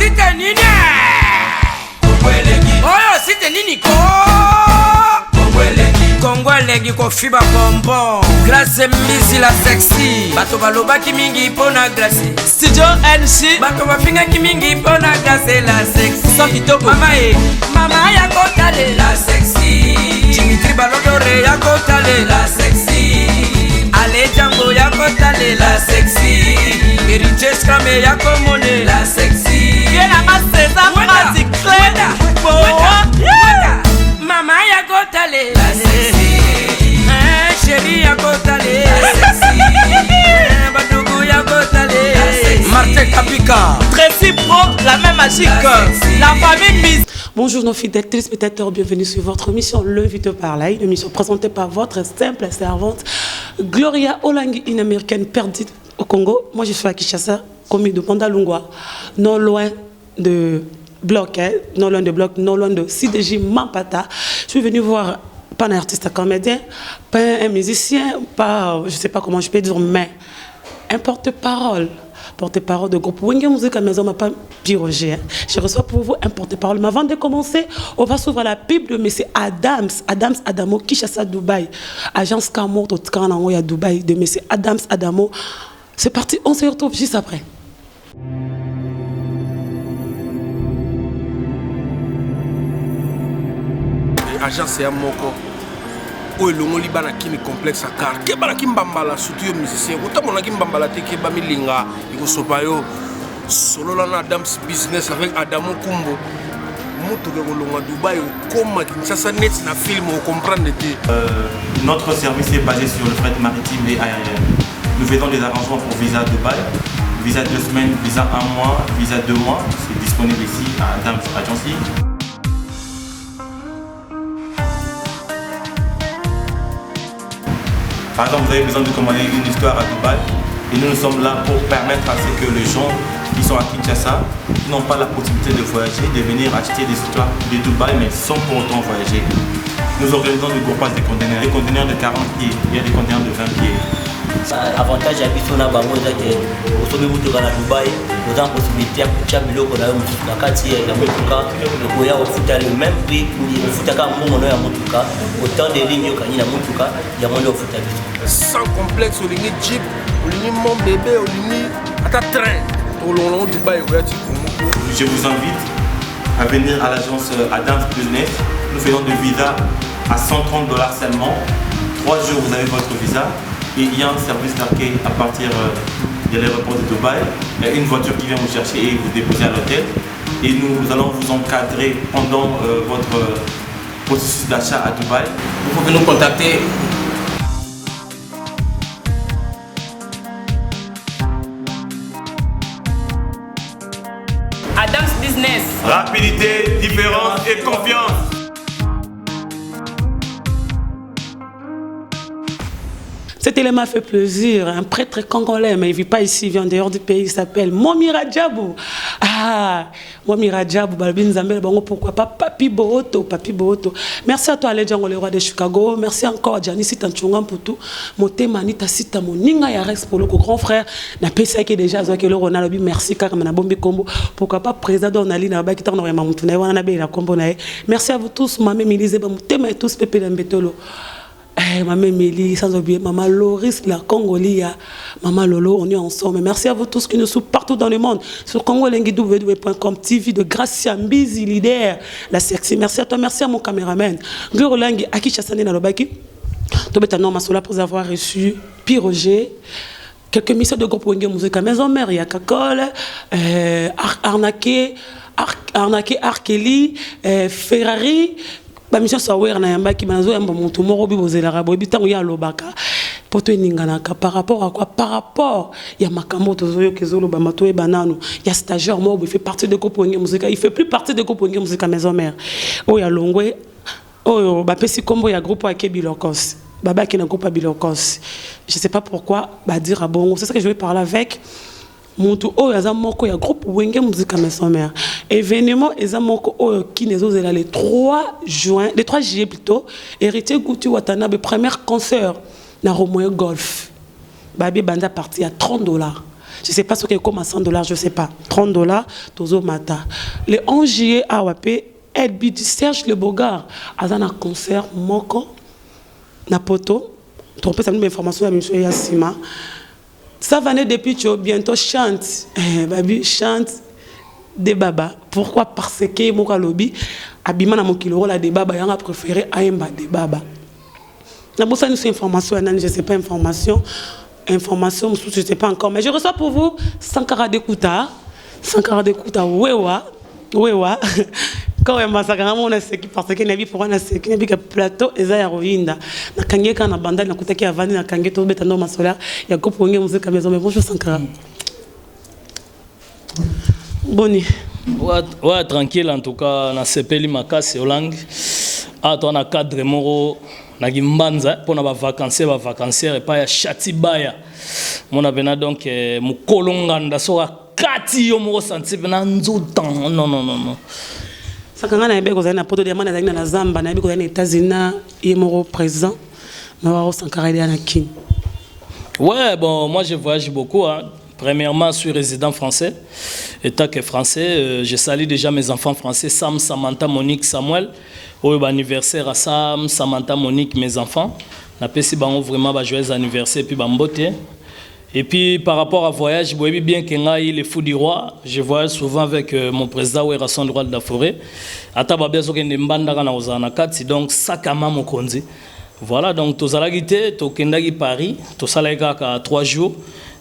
Site nini? Oyo site nini ko? Kongo elengi kofiba bonbon. Grace Mbizi la sexy. Bato balobaki mingi mpo na Grace. Studio NC. Bato bafingaki mingi mpo na Grace la sexy. Sans kitoko. Mama e, mama ya kotalela sexy. Dimitri Balodore ya kotalela sexy. Ale Django ya kotalela sexy. Héritier Scrame ya komonela sexy. Ye nanga César Mati Clé. Weta, weta. Mama ya kotalela sexy. Eh, chéri ya kotalela sexy. Eh, badugu ya kotalela sexy. Martin Kapika. Tracy Pro, la main magique. La famille Miss. Bonjour nos fidèles téléspectateurs, bienvenue sur votre émission Le Vite Parle, une émission présentée par votre simple servante Gloria Olangi, une américaine perdue au Congo. Moi je suis à Kinshasa, commune de Bandalungwa, non loin de Bloc, hein, non loin de Bloc, non loin de CDJ Mampata. Je suis venue voir pas un artiste comédien, pas un musicien, pas, je sais pas comment je peux dire, mais un porte-parole. Porte-parole de groupe Wenge Musica Maison m'a pas Roger. Je reçois pour vous un porte-parole. Mais avant de commencer, on va s'ouvrir la Bible de M. Adams, Adams Adamo, Kinshasa, Dubaï. Agence Kamo, Totkana, à Dubaï, de M. Adams Adamo. C'est parti, on se retrouve juste après. Agence ya moko oyo elongoli bana kini complexe ya car keba na kimbambala surtout yo musicien otambola na kimbambala te keba milinga ekosopa yo solola na Adams business avec Adamo Kumbo motuka ekolongwa Dubaï okoma Kinshasa neti na film okomprendre te. Notre service est basé sur le fret maritime et aérien. Nous faisons des arrangements pour visa à Dubaï, visa 2 semaines, visa 1 mois, visa 2 mois. C'est disponible ici à Adams Agency. Par exemple, vous avez besoin de commander une histoire à Dubaï et nous, nous sommes là pour permettre à ce que les gens qui sont à Kinshasa, qui n'ont pas la possibilité de voyager, de venir acheter des histoires de Dubaï mais sans pour autant voyager. Nous organisons le groupage des conteneurs, des conteneurs de 40 pieds, il y a des conteneurs de 20 pieds. Avantage ya biso na bango eza ke osombi motuka na Dubaï, oza na possibilité ya kotia biloko na yo mosusu na kati ya motuka, okoya kofuta le même prix, ofutaka mbongo na yo ya motuka, autant de lignes okangi na motuka, yango nde ofuta biso. Sans complexe, olingi jeep, olingi mon bébé, olingi ata train, tolongo Dubaï okoya ti Congo. Je vous invite à venir à l'agence Adams Business. Nous faisons des visas à 130 $ seulement. 3 jours, vous avez votre visa. Et il y a un service d'accueil à partir de l'aéroport de Dubaï. Il y a une voiture qui vient vous chercher et vous déposer à l'hôtel. Et nous allons vous encadrer pendant votre processus d'achat à Dubaï. Vous pouvez nous contacter. Adams Business. Rapidité, différence et confiance. Cet élément fait plaisir, un prêtre congolais, mais il ne vit pas ici, il vient dehors du pays, il s'appelle Momi Radjabou. Ah, Momi Radjabou, Balbin Zambel, bon, pourquoi pas Papi Boto, Papi Boto. Merci à toi, Alain Django, le roi de Chicago. Merci encore à Gianni Sita Nchonga Mputu, Motema Nita Sita, Moninga Yarex Polo, grand frère, na pesa qui est déjà, Zoé Kelo, Ronald Obi, merci, car na bombi combo. Pourquoi pas président Donali, na ba qui t'en aurait mamoutou, na wana na be na combo na ye. Merci à vous tous, Mamé Milise, ba Motema et tous, Pépé Lambetolo. Eh, maman Mélie, sans oublier maman Loris, la Congolia, maman Lolo, on est ensemble. Merci à vous tous qui nous suivent partout dans le monde. Sur Congo Elengi W W point com TV de Gracia Mbizi, leader, la sexy. Merci à toi, merci à mon caméraman. Gloire Olangi, Aki Chassane Nalobaki. Tobeta Norma Sola pour avoir reçu Pi Roger. Quelques missions de groupe Wenge Musica Maison Mère, il y a Kakol, Arnaqué, Arnaqué, Arkeli, Ferrari. Ba mission sa wer na yamba ki banzo yamba mutu moko bi bozela ra bobi tango ya lobaka poto eninganaka par rapport à quoi? Par rapport ya makambo tozo yo kezolo ba mato e banano ya stagiaire moko il fait partie de groupe Wenge Musica, il fait plus partie de groupe Wenge Musica Maison Mère. Oyo ya longwe oyo ba pesi kombo ya groupe ya Kebilokos. Baba ki na groupe ya Bilokos. Je sais pas pourquoi ba dire à bongo, c'est ça que je vais parler avec Mutu oyo aza moko ya groupe Wenge Musica Maison Mère. Événement eza moko oyo ki nezozela le 3 juin, le 3 juillet plutôt, Héritier Guti Watanabe premier concert na Romoye Golf. Babi banda parti à 30 $. Je sais pas soki ekoma 100 $, je sais pas, 30 $. Tozomata le 11 juillet awa mpe Edbid Serge Le Bogard aza na concert moko na poto. Topesa bino bainformation ya mission ya nsima. Ça va né depuis tu bientôt chante, eh, babi chante de baba. Pourquoi? Parce que moko alobi abima na mokili okola de baba, yango apréféré ayemba de baba. Nabosani so information ya nani, je sais pas, information mosusu, je sais pas encore. Mais je reçois pour vous Sankara Dekuta, Sankara Dekuta, wewa wewa koyambasaka nga mona seki, parce que nayebi pourquoi naseki. Nayebi ka plateau eza ya koyinda. Nakangi ye kaka na bandali, nakutaki avandi, nakangi, tobeta ndo masolo ya groupe Wenge Musica Maison. Mais bonjour Sankara, boni? Ouais, tranquille en tout cas, nasepeli makasi olangi awa toa na cadre moko na kimbanza mpona bavacancier, bavacancière epai ya Chati Baya mona pena. Donc eh, mokolo nganda soki akati yo moko santi pena nzutan, non, non, non, non. Saka nga nayebi kozali na poto, diamant nazali na zamba, nayebi kozali na États-Unis na ye moko président na Sankara elia na Kini. Ouais, bon, moi je voyage beaucoup. Hein. Premièrement, je suis résident français. Étant que français, je salue déjà mes enfants français, Sam, Samantha, Monique, Samuel. Oh, bah, anniversaire à Sam, Samantha, Monique, mes enfants. Napesi bango vraiment bah, joyeux anniversaire puis bambote. Et puis par rapport à voyage, vous voyez bien que ngai, le fou du roi, je voyage souvent avec mon président Werrason, roi de la forêt. Ata babia sokende mbandaka na kozala na kati, donc sakama mokonzi. Voilà, donc tozalaki te, tokendaki Paris, tosalaki kaka 3 jours.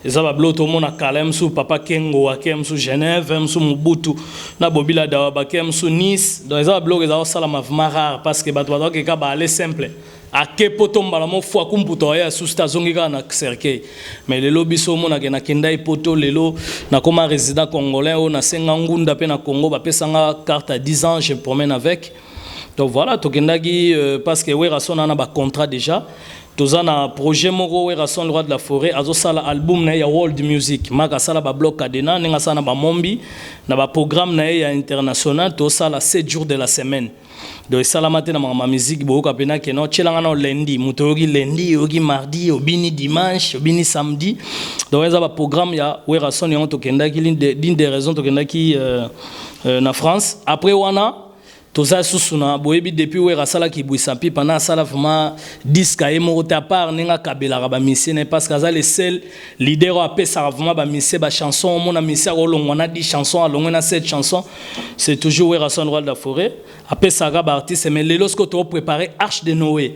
Eza babilo tomona kala mosusu papa Kengo ake mosusu Genève, mosusu Mobutu na Bobila Dawa bake mosusu Nice. Donc eza babiloko eza kosalama vraiment rare, parce que bato bazalaki kaka baale simple ake po tombala mo fwa kumputa oya susu te, azongi kaka na cercueil. Mais lelo biso omonake nakenda poto, lelo nakoma résident congolais oyo nasenga ngunda mpe na Congo bapesanga carte à 10 ans, je me promène avec. Donc voilà, tokendaki parce que Werrason ana bacontrat déjà, toza na projet moko. Werrason, le roi de la forêt, azosala album na ye ya world music maka, asala babloc cadena ndenge asala na bamombi na baprogramme na ye ya international. Tosala 7 jours de la semaine, donc esalama te na makambo ya musique. Boyoka mpena ke no tielanga na lundi, moto oyoki lundi, oyoki mardi, obini dimanche, obini samedi. Donc eza baprogramme ya Werrason. Yango tokendaki, l'une des raisons tokendaki na France. Après wana toza susu na boyebi depuis Wera asalaki Bwisa Mpi pendant asala vraiment disque ye moko te, à part ndenge akabelaka bamisie na ye, parce que aza le seul leader oyo apesaka vraiment bamisie bachanson. Omona misie akolongwa na 10 chanson, alongwe na 7 chansons. C'est toujours Werrason, roi de la forêt, apesaka baartiste. Mais lelo sikoyo topréparé Arche de Noé.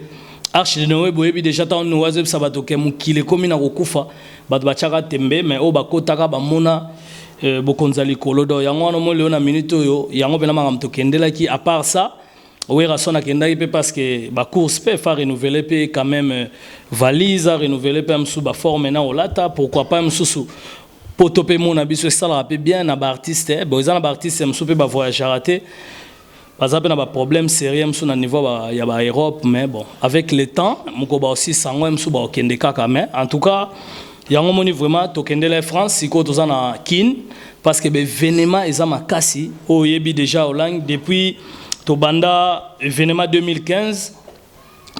Arche de Noé, boyebi déjà ntango Noé azoyebisa bato ke mokili ekómi na kokufa, bato batiaka tembe, mais oyo bakotaka bamona bokonzi ya likolo. Do yango wana omoni lelo na minute oyo, yango mpena makambo tokendelaki. À part ça, Werrason akendaki mpe parce que bacourse mpe fa renouveler mpe quand même valise, arenouveler mpe mosusu baforme na olata, pourquoi pas mosusu poto mpe mona biso esalaka mpe bien na baartiste. Bon, eza na baartiste mosusu mpe bavoyageaka te, baza mpe na baproblème sérieux mosusu na niveau ya baeurope. Mais bon, avec le temps moko baosisa yango, mosusu baokende kaka. Mais en tout cas, yango moni vraiment tokendela France. Sikoyo toza na Kine parce que baévénement eza makasi oyo oyebi déjà olangi. Depuis tobanda événement 2015,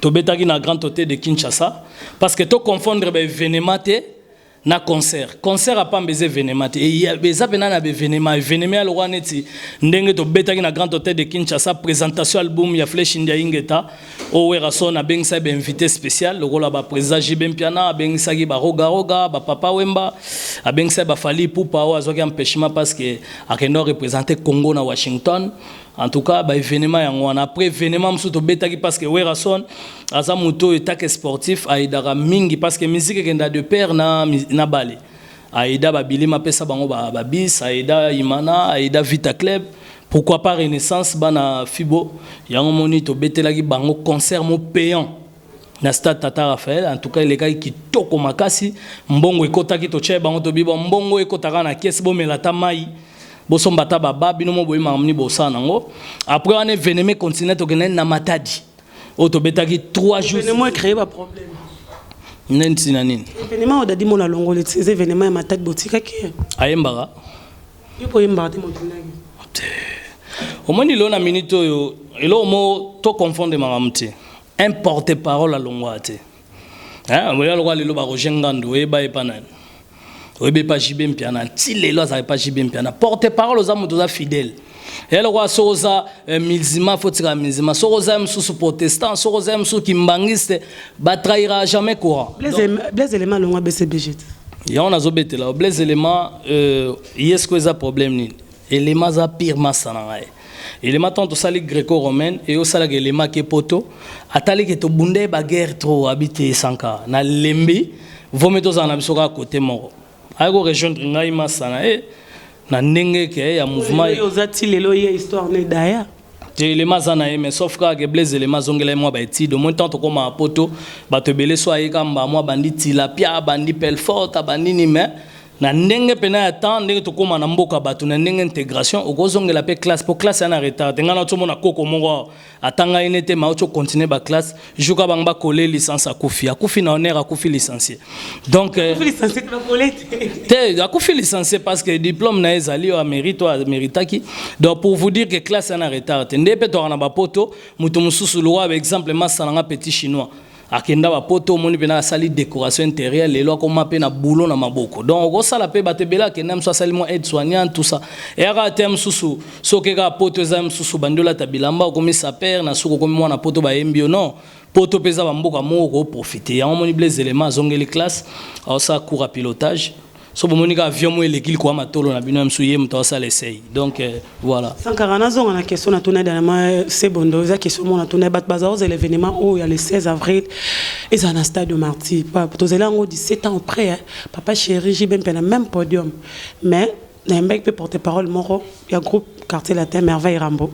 tobetaki na Grand Hôtel de Kinshasa, parce que toconfondre baévénement te na concert. Concert apamba eza événement te. Eza mpena na baévénement, événement ya lokwa neti ndenge tobetaki na Grand Hôtel de Kinshasa, présentation album ya Flèche India Ingeta, oyo Werrason abengisaki bainvité spécial lokola baprésident JB Mpiana, abengisaki barogaroga, bapapa Wemba, abengisaki baFally Ipupa oyo azwaki empêchement parce que akende représenter Congo na Washington. En tout cas, baévénement yango wana. Après événement mosusu tobetaki, parce que Werrason aza moto oyo etake sportif, ayidaka mingi, parce que musique ekenda de pair na bale. Aida babilima, apesa bango babis, aida Imana, aida Vita Club, pourquoi pas Renaissance, bana Fibo. Yango moni tobetelaki bango concert mo payant na stade Tata Raphaël. En tout cas, elekaki kitoko makasi. Mbongo ekotaki, totia bango, tobiba mbongo ekotaka na kese, bomela ata mai, bosomba ata baba bino mo boyemaka moni bosala nango. Après wana événement continent, tokendaki na Matadi oyo tobetaki 3 jours. Événement ecréé baproblème. Nde ntina nini? Événement oyo Dadi Mona alongoli ti eza événement ya Matadi, botikaki. Ayembaka. Yo mpo oyembaka te, mokendaki. Omoni lelo na minute oyo, eloko mo toconfondre makambo te. Un porte parole alongwaka te. Oya lokwa lelo baroger Ngandu, oyeba epa nani? Oyebi epa JB Mpiana ti lelo azalaka epa JB Mpiana. Porte parole oza moto oza fidèle. Ya lokola soki oza eh, musulman faut tika musulman, soki oza mosusu protestant, soki oza mosusu kimbangiste, batrahira jamais courant. Blaise Elema alongwa BCBG te. Yango nazobetela Blaise Elema ye sikoyo eza problème nini? Elema aza pire masa na ngai. Elema ntango tosali greco romaine e osalaka Elema ke poto atali ke tobunda ye baguerre trop abi te esanka nalembi vomi tozala na biso kaka kote moko aye korejoindre ngai masa na ye na ndenge ke ya mouvement. Oza ti lelo ye histoire ne daya. Te, Elema aza na ye, mais sauf kaka ke Blaise Elema azongela ye mwa baétude au moins. Ntango tokóma poto, bato ebele so ayeka mba mwa abandi tilapia, abandi pelfort, abandi nini, mais na ndenge mpena ya temps ndenge tokóma na mboka bato na ndenge intégration okozongela mpe classe mpo classe ya na retard te. Ngai na otiomona koko moko awa atanga ye nete ma oti continue baclasse juka bango bakole licence, akufi, akufi na honneur, akufi licencié. Donc te, akufi licencié parce que diplôme na ye ezali oyo amérite, oyo améritaki. Donc pour vous dire que classe ya na retard te. Nde mpe toka na bapoto moto mosusu lokwa baexemple masa nanga petit chinois akenda bapoto, omoni mpena asali décoration intérieure, lelo akoma mpe na boulot na maboko. Donc okosala mpe bato ebele akenda mosusu asali mwa aide soignant, tout ça. Eyaka te mosusu soki kaka poto eza mosusu bandi olata bilamba okomi sapeur na suki okomi mwana poto bayembi yo. Non, poto mpe eza bamboka moko koprofite yango. Omoni Blaise Elema azongeli classe, aosala cours ya pilotage. So bomoni kaka avion mo eleki likolo ya matolo na bino ya mosusu, ye moto aosala essai. Donc voilà. Sankara, nazonga na question natuna dernièrement Sebondo. Eza question moko natuna bato baza kozela événement oyo ya le 16 avril ezala na stade de Martyr. Tozali yango 17 ans après hein. Papa Chéri, JB mpe na même podium, mais nayembaki mpe porte parole moko ya groupe Quartier Latin, Merveille Rambo,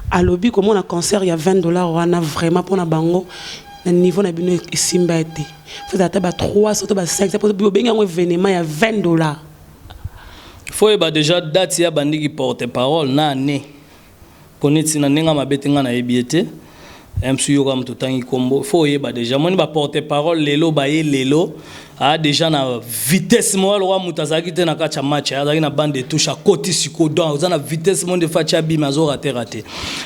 alobi komona concert ya 20 $ wana vraiment mpona bango na niveau na bino esimba ete faut ata ba 300 to ba 500 po bobengi yango événement ya 20 $. Faut oyeba déjà date ya bandiki porte parole na année mpo neti na ndenge mabe te ngai nayebi ye te mosu yoka moto otangi nkombo. Faut oyeba déjà moni baporte parole lelo baye lelo aa déjà na vitesse moko lokwa moto azalaki te na kati ya match, azalaki na bande de touche, akoti sikoyo. Donc oza na vitesse mo nde faci abima azorater rater.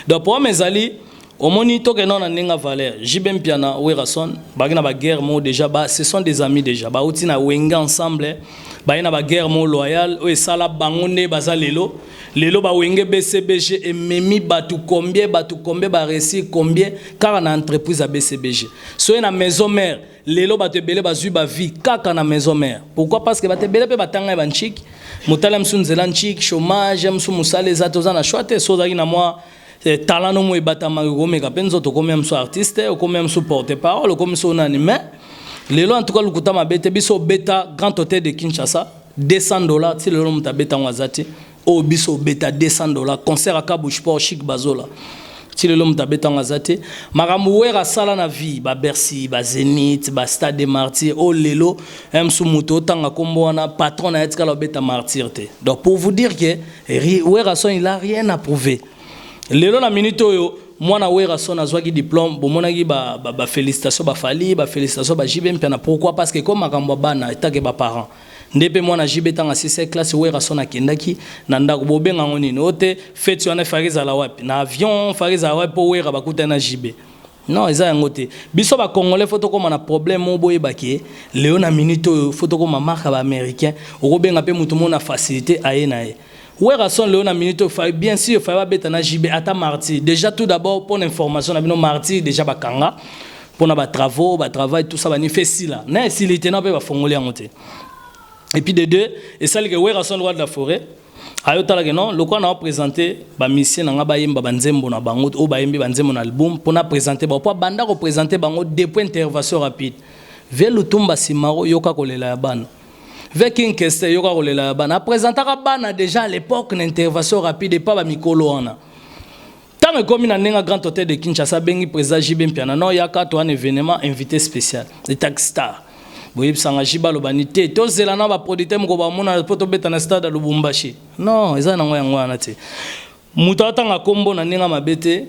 Donc problème ezali omoni tokenda na ndenge ya valeur. JB Mpiana, Werason baki na baguerre moko déjà ba, ce sont des amis déjà, bauti na Wenge ensemble, baye na baguerre moko loyal oyo esala bango nde baza lelo. Lelo bawenge BCBG ememi bato combien, bato combien baréussir combien kaka na entreprise ya BCBG. Soki na maison mère lelo bato ebele bazwi bavie kaka na maison mère. Pourquoi? Parce que bato ebele mpe batanga ye banchiki motala mosu nzela nchiki chômage mosu mosala eza te, oza na choix te. So ozalaki na mwa talent no mo ebatamaki okomeka mpe nzoto, okomi ya mosu artiste, okomi ya mosu porte parole, okomi so nani. Mais lelo en tout cas lokuta mabe te, biso obeta Grand Hôtel de Kinshasa 200 $, ti lelo moto abeta yango aza te. Oyo biso obeta 200 $ concert akabu sport chic bazola, ti lelo moto abeta yango aza te. Makambo Wera asala na vie, babercy, bazénith, bastade de Martyr, oyo lelo mosu moto otanga nkombo wana patron na ye tikala obeta Martyr te. Donc pour vous dire que Werason, il a rien à prouver. Lelo na minute oyo mwana Werason azwaki diplôme, bomonaki bafélicitation ba bafali, bafélicitation baJB Mpiana. Pourquoi? Parce que comme makambo ya bana etake baparent nde mpe mwana JB ntango asisi classe, Werason akendaki na ndako, bobenga yango nini? Oyo te feti wana efaki ezala wapi? Na avion faki ezala wapi mpo Wera bakutani na JB? Non, eza yango te. Biso bacongolais faut tokóma na problème moko boyebaki lelo na minute oyo faut tokóma marque ya baaméricain. Okobenga mpe moto moko na facilité aye na ye. Werason lelo na minute oyo fai bien sûr fai babeta na JB ata Martyr. Déjà tout d'abord mpona information na bino, Martyr déjà bakanga mpona batravaux, batravail, tout ça bani fe esila na esili te na mpe bafongoli yango te. Et puis de deux esali ke Werason, roi de la forêt, ayo talaka non lokola na oprésente bamusicien na nga bayemba banzembo na bango oyo bayembi banzembo na album mpona présente bango mpo abanda koprésente bango depuis intervention rapide. Ve Lutumba Simaro yoka kolela ya bana, ve King Kester yoka kolela ya bana, apresentaka bana déjà à l'époque na intervention rapide epa bamikolo wana. Ntango ekomi na ndenge Grand Hôtel de Kinshasa, abengi président JB Mpiana: non, yaka to wana événement, invité spécial etaki star. Boyebisanga JB alobani te, tozela na baproducteur moko bamona mpo tobeta na stade ya Lubumbashi. Non, eza nango yango wana te. Moto atanga nkombo na ndenge mabe te,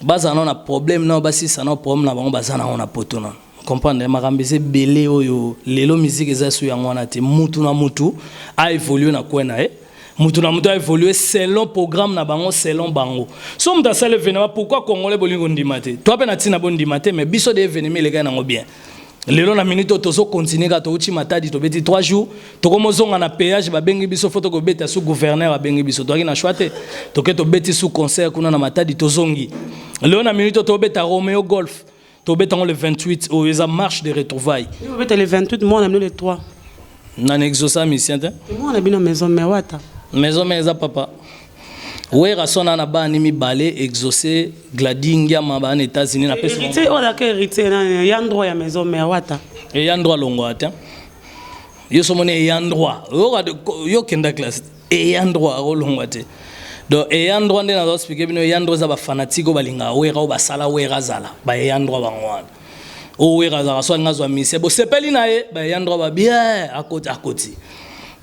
bazala nao na problème nao basisa nao problème na bango, baza nango na poto nano comprendre makambo eza ebele. Oyo lelo musique eza so yango wana te. Mutu na mutu aévolue na kwe na ye, mutu na mutu aévolue selon programme na bango, selon bango. So moto asala événement, pourquoi congolais bolingi kondima te? To mpe na ntina bondima te, mais biso de événement elekai nango bien. Lelo na minute oyo tozo continuer kaka, touti Matadi, tobeti 3 jours, tokomozonga na péage, babengi biso fo tokobeta su, gouverneur abengi biso, toyaki na choix te, toke tobeti su concert kuna na Matadi, tozongi. Lelo na minute oyo tobeta Romeo Golf, tobeta yango le 28 oyo, eza marche de retrouvailles. Obeta le 28, mwana bino le 3. Nani exauça musicien te? Mwana bino Maison Mère, Wata. Maison Mère eza papa Wera so na bana mibale, Exaucé, Gladi Ngiama, bana États-Unis na pesi. Héritier oyo azalaka héritier nani ya droit ya Maison Mère, Wata. Eya droit longwa te, yo so moni eya droit yo kenda classe, eya droit akolongwa te. Donc eya droit nde nazo expliquer bino, eya droit eza bafanatike oyo balingaka Wera, oyo basala Wera azala, baeya droit bango wana. Oyo Wera azalaka so alinga azwa mise, bosepeli na ye, baeya droit babie akoti akoti.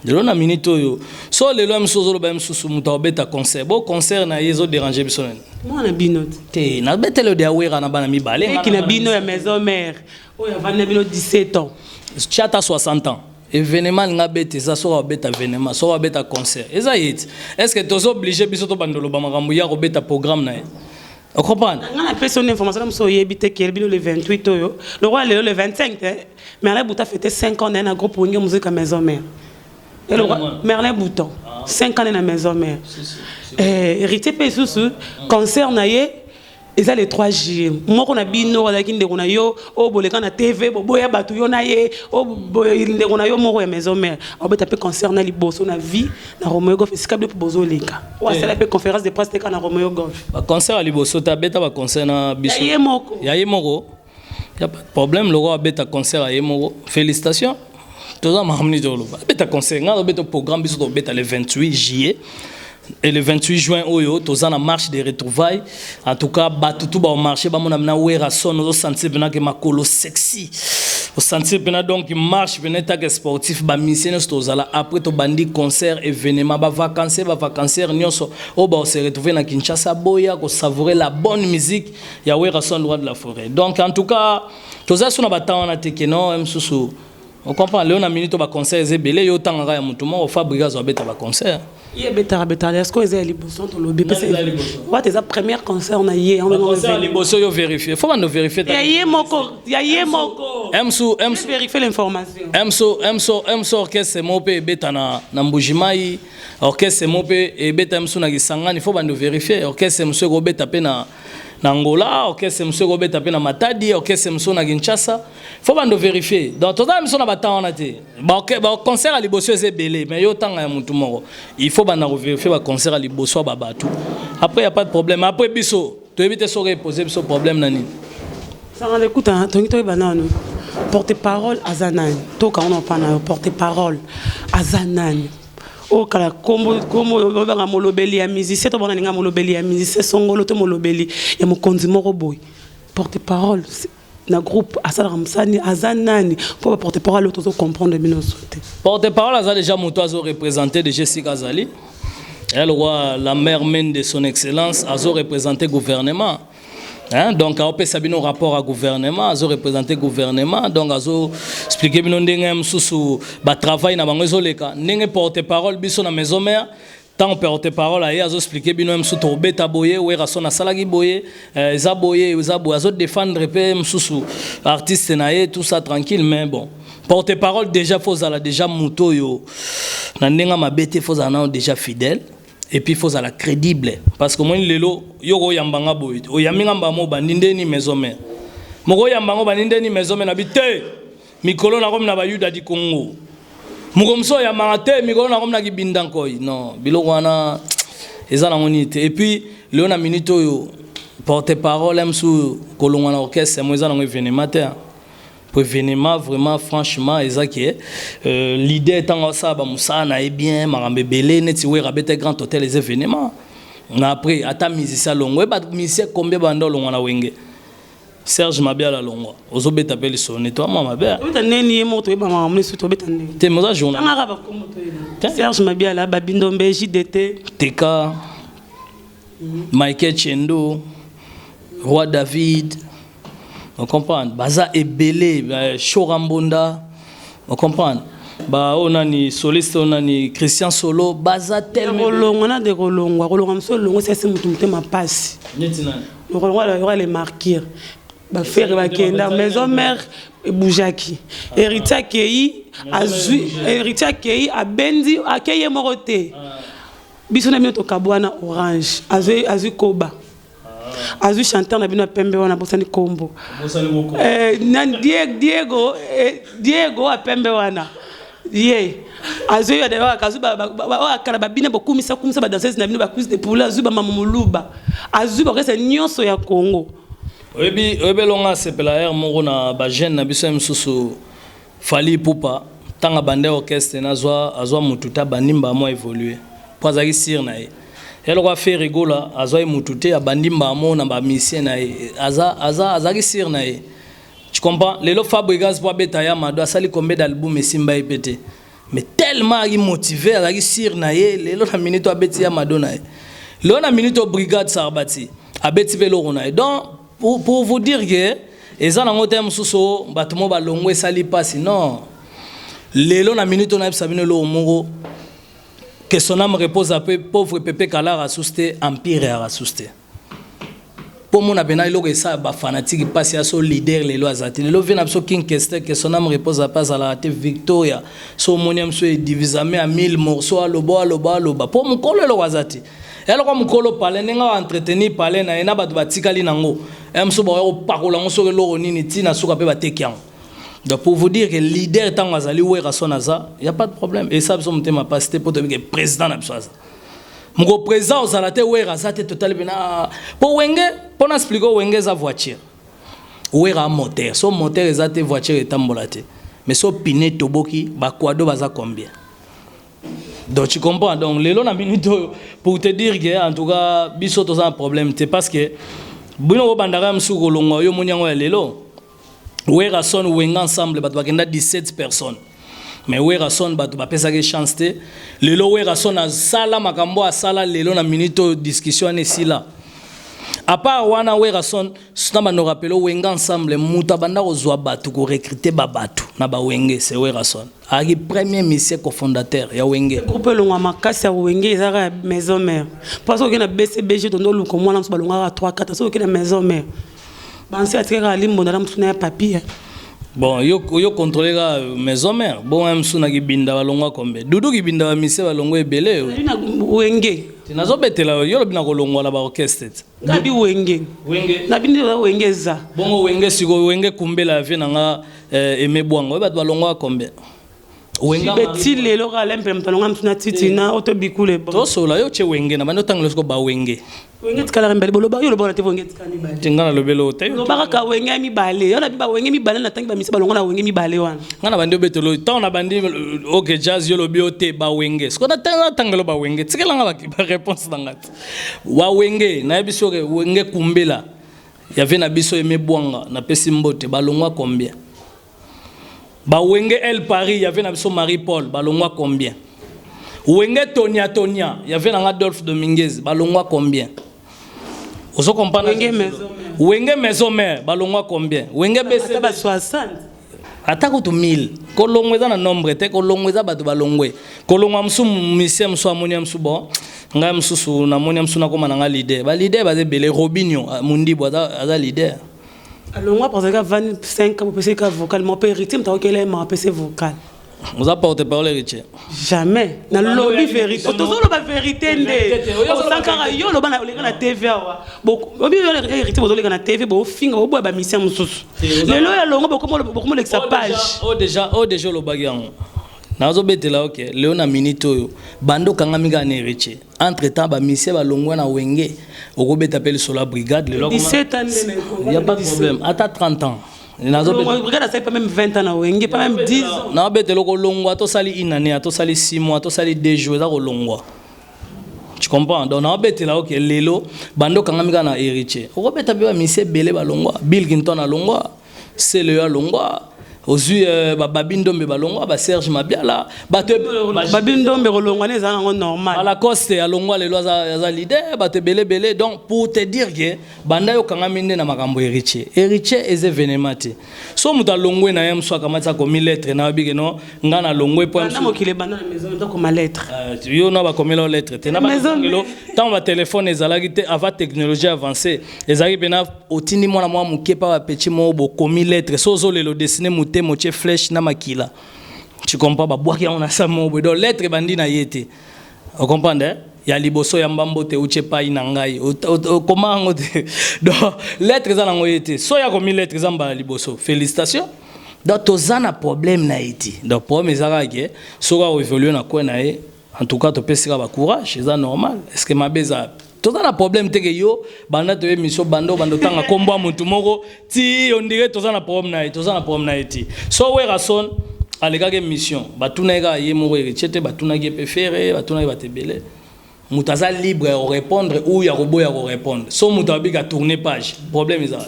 Lelo na minute oyo so lelo ya mosusu ozoloba ya mosusu moto akobeta concert, bo concert na ye ezodéranger biso nani? Mwana bino te. Te, nabeteli oyo ya Wera na bana mibale. Eki na bino ya Maison Mère oyo avandi na bino 17 ans. Tia ata 60 ans, événement alinga abeta eza soki abeta événement, soki abeta concert eza ye ti. Est ce que toza obligé biso tobanda oloba makambo ya kobeta programme na ye? Ocomprendre? Nga napesi yo information na mosu oyebi te ke bino le 28 oyo, lokola lelo le 25 te, Merlin Bouton fête 5 ans na ye na groupe Wenge Musica Maison Mère. Merlin Bouton, 5 ans na Maison Mère. Héritier mpe lisusu concert na ye eza le 3 juillet. Moko na bino azalaki ndeko na yo oyo boleka na TV, boboya bato yo na ye, oyo ndeko na yo moko ya Maison Mère aobeta mpe concert na liboso na vie na Romeo Golf, esika bino mpe bozoleka, oyo asala mpe conférence de presse te kaka na Romeo Golf. Baconcert ya liboso te, abeta baconcert na biso. Ya ye moko. Ya ye moko, ya pas de problème. Loko abeta concert ya ye moko, félicitation. Toza makambo nini toloba? Abeta concert, ngai azobeta programme, biso tobeta le 28 juillet et le 28 juin oyo toza na marche de retrouvailles. En tout cas bato tu baomarche, bamona mena Wera son, ozosentir mpena ke makolo sexy, osentir mpena donc marche mpena etake sportif. Bamusicien nyonso tozala, après tobandi concert, événement, bavacancier, bavacancière nyonso oyo baose retrouver na Kinshasa, boya kosavourer la bonne musique ya Wera son, roi de la forêt. Donc en tout cas toza so na batemps wana te ke non mosusu ocomprendre. Lelo na minute baconcert eza ebele, yo otangaka ya motu moko, Fabrigas abeta baconcert. Ye ebetaka betaka, est ce que eza ya liboso? Tolobi wata eza première concert na ye. Concert ya liboso, yo vérifie, faut bando vérifie. Ya ye moko, ya ye moko. Msu vérifie l'information. Mso mso mso orchestre moko mpe ebeta na Mbujimai, orchestre moko mpe ebeta msu na Kisangani, faut bando vérifie. Orchestre mosu ekobeta mpe na Angola, orchestre mosusu ekobeta mpe na Matadi, orchestre mosusu na Kinshasa, faut bando vérifier. Donc toza na biso na batemps wana te. Baconcert ya liboso eza ebele, mais yo otanga ya motu moko, il faut banda kovérifier baconcert ya liboso ya babato. Après y a pas de problème. Après biso toyebi te soki epose biso problème na nini. Sanga lekuta, tongi toyeba nanu porte parole aza nani. Tokango na mpa na yo, porte parole aza nani? Oyo kala kombo kombo obanga molobeli ya musicien to bona ninga molobeli ya musicien songolo to molobeli ya mokonzi moko boye. Porte parole na groupe asalaka mosani aza nani? Mpo baporte parole oyo tozocomprendre bino so te. Porte parole aza déjà moto azoreprésente déjà esika azali. Elle roi la mère mène de son excellence, azoreprésente gouvernement. Hein, donc aopesa bino rapport à gouvernement, azoreprésente gouvernement, donc azo expliquer bino ndenge mosusu batravail na bango ezoleka ndenge. Porte parole biso na Maison Mère, ntango porte parole aye, azoexpliquer bino mosusu tobeta boye, Werason asalaki boye, eza boye, eza boye, azodéfendre mpe mosusu artiste na ye, tout ça tranquille. Mais bon, porte parole déjà faut ozala déjà moto oyo na ndenge mabe te, faut ozala nano déjà fidèle et puis faut ozala crédible, parce que omoni lelo yo koyambanga boye, oyambi nga mbama, obandi ndeni Maison Mère moko, oyamba ngo obandi ndeni Maison Mère nabi te, mikolo nakomi na bayuda di Congo, moko mosusu oyambanga te, mikolo nakomi na kibinda nkoi. Non, biloko wana eza nango nini te. Et puis lelo na minute oyo porte parole mosusu kolongwa na orchestre mo eza nango événement te. Po événement vraiment, franchement, eza ke leader ntango asala bamosala na ye bien, makambo ebele neti Wera abeta Grand Hôtel, eza événement. Na après ata musicien alongwa, oyeba musicien combien banda olongwa na Wenge? Serge Mabiala alongwa, ozobeta mpe lisolo neti mwa mabe. Tobeta ndeni ye moko, toyeba makambo nyonso, tobeta ndeni. Te, moza journal. Tangaka bakombo toyeba: Serge Mabiala, Babindombe, JDT. Teka, Michael Chendo, Roi David, on comprendre, baza ebele, Shora Mbonda, on comprendre, ba oyo nani, soliste oyo nani, Christian Solo, baza tellement. Kolongwa na de kolongwa, kolongwa mosu olongwa, esasi motu motema mpasi. Neti nani? Kolongwa le marquir. Baferre bakenda, Maison Mère ebougeaki. Héritier akei, azwi Héritier, akei, abendi, akei ye moko te. Biso na bino tokabwana. Orange azwi, azwi koba, azwi chanteur na bino ya pembe wana, bosani kombo. Nani? Diego, Diego ya pembe wana, ye azwi azwi oyo akala babina, bokumisa kumisa badanseuse na bino, bacuisse de poulet. Azwi bamama moluba, azwi baorchestre nyonso ya Congo. Oyebi, oyebi elonga asepela ere moko na bajeune na biso ya mosusu. Fally Ipupa, ntango abanda orchestre, nazwa azwa mutu te, abandi mbala mo évolue mpo azalaki sûr na ye. Eloko Ferre Gola azwa ye mutu te, abandi mbala mo na bamusicien na ye, azalaki sûr na ye, tu comprends? Lelo Fabregas, mpo abeta ya Mado, asali combien d'album, esimba ye mpe te, mais tellement azalaki motivé, azalaki sûr na ye. Lelo na minute abeti ya Mado na ye, lelo na minute oyo Brigade Sarbati abeti mpe eloko na ye. Donc pour vous dire que eza nango te mosusu oyo bato mo balongo esali mpasi, non. Lelo na minute oyo nayebisa bino eloko moko, que son âme repose en paix, pauvre Pepe Kalar asusu te, empire ya asusu te. Mpo mona mpena eloko esala bafanatike mpasi ya so leader lelo aza te. Lelo vie na biso King Kester, que son âme repose en paix, azalaka te. Victoria so omoni ya biso edivisame ya 1000 morceau, aloba, aloba, aloba mpo mokolo eloko aza te. Eloko mokolo pale ndenge aentretenir pale na ye na bato batikali nango ya mosusu, bakoya kopakola yango soki eloko nini, ntina suka mpe bateki yango. Donc pour vous dire que leader ntango azali Werrason aza, y a pas de problème. Esala biso motema pasi te mpo toyebi ke président na biso aza moko. Président ozala te, Wera aza te, totali mpena mpo Wenge. Mpo na expliquer, Wenge eza voiture, Wera moteur. So moteur eza te, voiture etambola te. Mais so pneu toboki, baquado baza combien? Donc tu comprends? Donc lelo na minute oyo, pour te dire que en tout cas biso toza na problème te, parce que bino bobandaka mosusu kolongwa, yo omoni yango ya lelo. Werrason, Wenga ensemble, bato bakenda 17 personnes, mais Werrason bato bapesaki chance te. Lelo Werrason asala makambo asala. Lelo na minute oyo discussion wana esila. À part wana, Werrason na bando rappeler, Wenga ensemble, moto abanda kozwa bato, korecruter babato na bawenge, c'est Werrason. Azalaki premier monsieur cofondateur ya Wenge. Groupe elongwa makasi ya Wenge ezalaka ya Maison Mère, mpo soki okei na BCBG, tondo oluka mwana mosusu, balongwaka 3 4. Soki okei na Maison Mère, bansi atikaka limbonda na mosu na ya papier. Bon, yo, yo contrôler ka Maison Mère. Bon, ya mosusu na Kibinda balongwa kombe, Dudu Kibinda, bamise balongwa ebele. Na Wenge. Nazobetela yo, lobi na kolongwa na baorchestre te. Nabi Wenge. Wenge. Nabi nde Wenge eza. Bongo Wenge sikoyo, Wenge kumbela ya vie na nga, Aimé Bwango, oyo bato balongwaka combien? Beti lelo kaka lempe moto alonga mosu na titi na oto bikule. Tosola yo tie Wenge na bandi otangela siko bawenge. Wenge tikalaka mibale. Boloba, yo olobaka na te, Wenge tikala mibale. Te, nga nalobeli oyo te. Loba kaka Wenge ya mibale. Yo nabi bawenge mibale, natangi bamisi balongo na Wenge mibale wana. Nga na bandi obetelo oyo ntango na bandi OK Jazz, yo lobi yo te bawenge. Siko natangelo bawenge, tikelanga baréponse na nga te. Wawenge nayebi soki Wenge kumbela ya vie na biso Aimé Bwanga, napesi mbote, balongwa combien? Bawenge El Paris ya vie na biso Marie Paul, balongwa combien? Wenge Tonia Tonia ya vie nanga Adolphe Dominguez, balongwa combien? Ozo comprendre? Wenge Maison. Wenge Maison Mère, balongwa combien? Wenge BC. Ba 60. Ata kutu 1000, kolongwa eza na nombre te. Kolongwa eza bato balongwe. Kolongwa mosusu, musicien mosusu amoni ya mosusu. Bon, ngai mosusu namoni ya mosusu, nakóma na nga leader. Baleader baza ebele. Robinio Mundibo aza leader. Alongwa parce que 25 ans bopesi ka vocal mo mpe Héritier moto akokela ye ma apesi vocal. Oza porte parole Héritier? Jamais. Nalobi vérité, tozoloba vérité nde osankaka. Yo oloba na oleka na TV awa, obi Héritier, bozoleka na TV, bofinga, boboya bamusicien mosusu. Lelo ya longo bokomolekisa page. Oyo déjà olobaki yango, nazobetela. Ok, lelo na minute oyo bando okangami kaka na Héritier. Entre temps bamusicien balongwa na Wenge, okobeta mpe lisolo ya Brigade lelo. 17 ans nde. Y a pas de problème, ata 30 ans. Brigade asali pas même 20 ans na Wenge, pas même 10 ans. Nazobetela kolongwa, tosali une année, tosali 6 mois, tosali 2 jours, eza kolongwa, tu comprends? Donc naobetela oke lelo bando okangami kaka na Héritier, okobeta mpe bamusicien ebele balongwa. Bill Clinton alongwa, Sele yo alongwa. Ozwi bababi Ndombe balongwa, baserge Mabiala, bato Babi Ndombe kolongwa ne eza nango normal. Lacoste alongwa, lelo aza leader, bato ebele ebele. Donc pour te dire que banda yokangami nde na makambo Héritier, Héritier eza événement te. So moto alongwe na ye, mosu akamati, akomi lettre na yobi ke no, nga nalongwe po Banda mokili ebanda na maison tokoma lettre. Yo na bakomela yo lettre te na Maison. Lelo ntango batelefone ezalaki te, avant technologie avancée, ezalaki mpena otindi mwana mwa moke mpa bapeti moko, bokomi lettre. So ozolela, odessiner motema, otie flèche na makila, tu comprends, babwaki yango na sa moko boye. Donc lettre ebandi na ye te, ocomprendre, eh? Ya liboso ya mbambo te, utie epai na ngai, okoma yango te. Donc lettre eza nango ye te. So ya komi lettre eza mbala liboso, félicitation. Donc toza na problème na ye te. Donc problème eza kaka ke soki akoévolue na coin na ye, en tout cas topesi kaka bacourage, eza normal. Est ce que mabe eza? Toza na problème te ke yo banda toye mission, banda obanda otanga nkombo ya motu moko ti ondire toza na problème na ye. Toza na problème na ye ti. So Werason alekaki émission, batunaki kaka ye moko Héritier te, batunaki ye mpe Ferre, batunaki bato ebele. Moto aza libre ya korépondre ou ya koboya korépondre. So moto abika tourner page, problème eza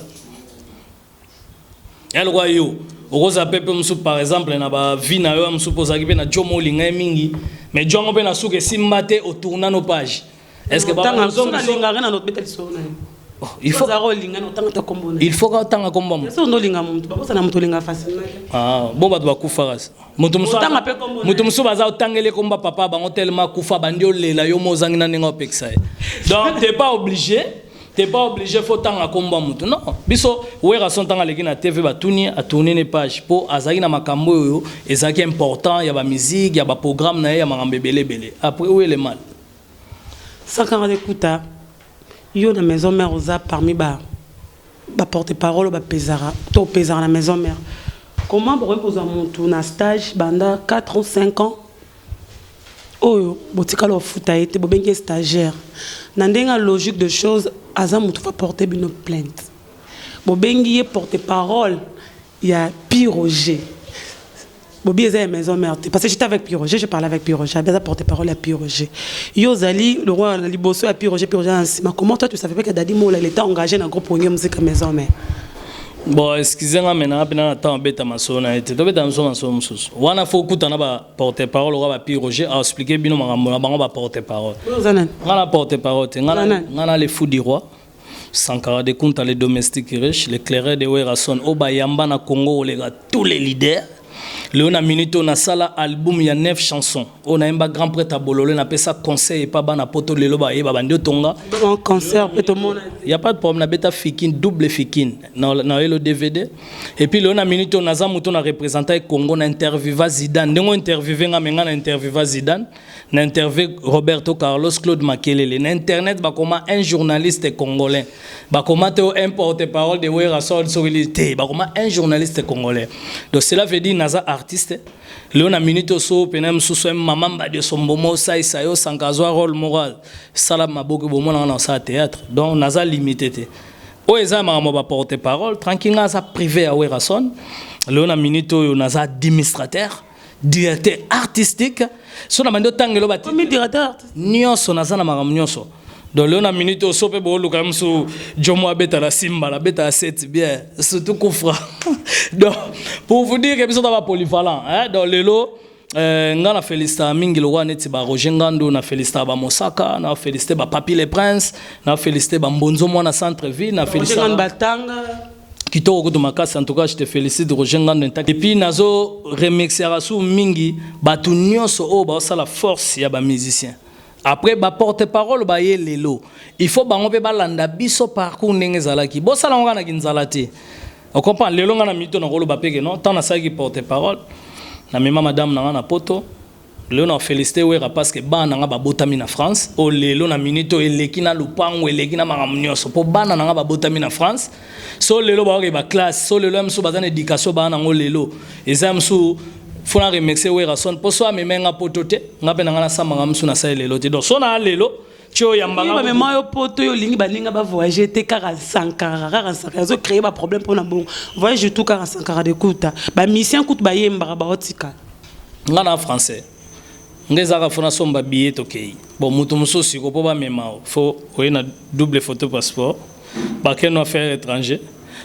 ya lokwa yo okozala mpe mosusu, par exemple na bavie na yo ya mosusu, mpo ozalaki mpe na jo mo olinga ye mingi, mais jo yango mpe na suka esimba te, otourna no page. Est ce que Nalingaka na nobeta lisolo na ye. Oh, il faut Ozalaka olinga na otanga ta kombo na ye. Il faut ka otanga kombo ya moto. So ndolinga motu, bakosana moto olinga facilement te. Ah, bon, bato bakufaka se moto mosusu Otanga mpe kombo na moto ye. Mosusu baza otangeli komba papa bango tellement akufa, bandi olela yo mo ozangi na ndenge opekisa ye. Donc t'es pas obligé, t'es pas obligé, faut tanga kombo ya motu. Non, biso Werason, ntango aleki na TV, batuni, atourne ne page mpo azalaki na makambo oyo ezalaki important ya bamusique, ya baprogramme na ye, ya makambo ebele ebele. Après, où est le mal? Sankara Dekuta, yo na maison mère oza parmi ba baporte parole bapezaka to opezaka na maison mère. Comment bokoki kozwa motu na stage banda 4 ou 5 ans oyo botikala ofuta ye te, bobengi ye stagiaire? Na ndenge ya logique de chose, aza motu fa porte bino plainte. Bobengi ye porte parole ya Piroger, bobi eza ya maison mère te, parce que j'étais avec Piroger, je parlais avec Piroger, aza porte parole ya Piroger. Yo ozali le roi na liboso ya Piroger, Piroger na nsima. Comment toi tu savais pas que Dadi Mola, il était engagé na groupe Wenge Musique Maison Mère? Bon, excuse nga, me nanga mpena na ntango obeta masolo na ye te. Tobeta biso masolo mosusu wana. Fo okutana baporte parole oka bapi Roger aexplike bino makambo na bango baporte parole. Oyo oza nani? Nga na porte parole te. Nga Nani? Nga na le fou du roi Sankara de Kunta, le domestique riche, l'éclaireur de Werason oyo bayamba na Congo oleka tous les leaders. Lelo na minute oyo nasala album ya 9 chansons oyo nayemba grand prêtre abolole, napesa conseil epa bana poto. Lelo bayeba bandi otonga. En concert mpe tomona. Y a pas de problème, nabeta Fikin, double Fikin na oyelo DVD. Et puis lelo na minute oyo naza moto na représenta Congo na interviewa Zidane. Ndenge ointerviewe nga, me nga na interviewa Zidane, na interview Roberto Carlos, Claude Makelele. Na internet bakoma un journaliste congolais, bakoma te un porte-parole de Werason soki te, bakoma un journaliste congolais. Donc cela veut dire naza artiste. Lelo na minute oso pena mosusu mama Mbadi osombomo osalisa yo Sanka azwa rôle moko, asala maboko, bomonanga na osala théâtre. Donc naza limité te. Oyo eza makambo baporte parole, tranquille. Nga aza privé ya Werason. Lelo na minute oyo naza administrateur, directeur artistique. So na bandi otangelo bati Komi directeur artistique? Nyonso, naza na makambo nyonso. Donc lelo na minute oyo so mpe booluka mosu jomo abetala simbala, abetala set bien, surtout kufra. Donc pour vous dire que biso ta bapolyvalent, hein? Donc lelo nga na félicitaka mingi lokwa neti ba Roger Ngando, na félicitaka bamosaka, na félicité bapapi le prince, na félicité bambonzo mwana centre ville, na Roger félicitaka Ngando batanga. Kitoko kutu makasi. En tout cas je te félicite, Roger Ngando intact. Et puis nazo remerciaka su mingi bato nyonso oyo baosala force ya bamusicien. Après baporte parole baye lelo, il faut bango mpe balanda biso parcours ndenge ezalaki. Bosala ngo kaka na kinzala te, ocomprendre. Lelo nga na mito nakoloba mpe ke non, ntango nasalaki porte parole, namema madame na nga na poto. Lelo na félicité Wera parce que bana na nga babotami na France. Oyo lelo na minute oyo eleki na lupango, eleki na makambo nyonso, mpo bana na nga babotami na France. So lelo baoke baklasse, so lelo ya mosusu baza na éducation, baa nango lelo eza ya mosusu. Fo na remercier Werason mpo so amema nga poto te, nga mpe na nga nasambanga mosusu nasali lelo te. Donc so na lelo ti oyambanga. Bamema yo poto, yo olingi baninga bavoyage te, kaka Sankara, kaka Sankara azocréer baproblème mpona bongo voyage tout, kaka Sankara de kuta bamusicien kutu bayembaka baotika. Nga na français, nga ezalaka fo nasomba billet, tokei. Bon, moto mosusu siko mpo bamema o fo oye na double photo, passeport, bakende affaire étranger,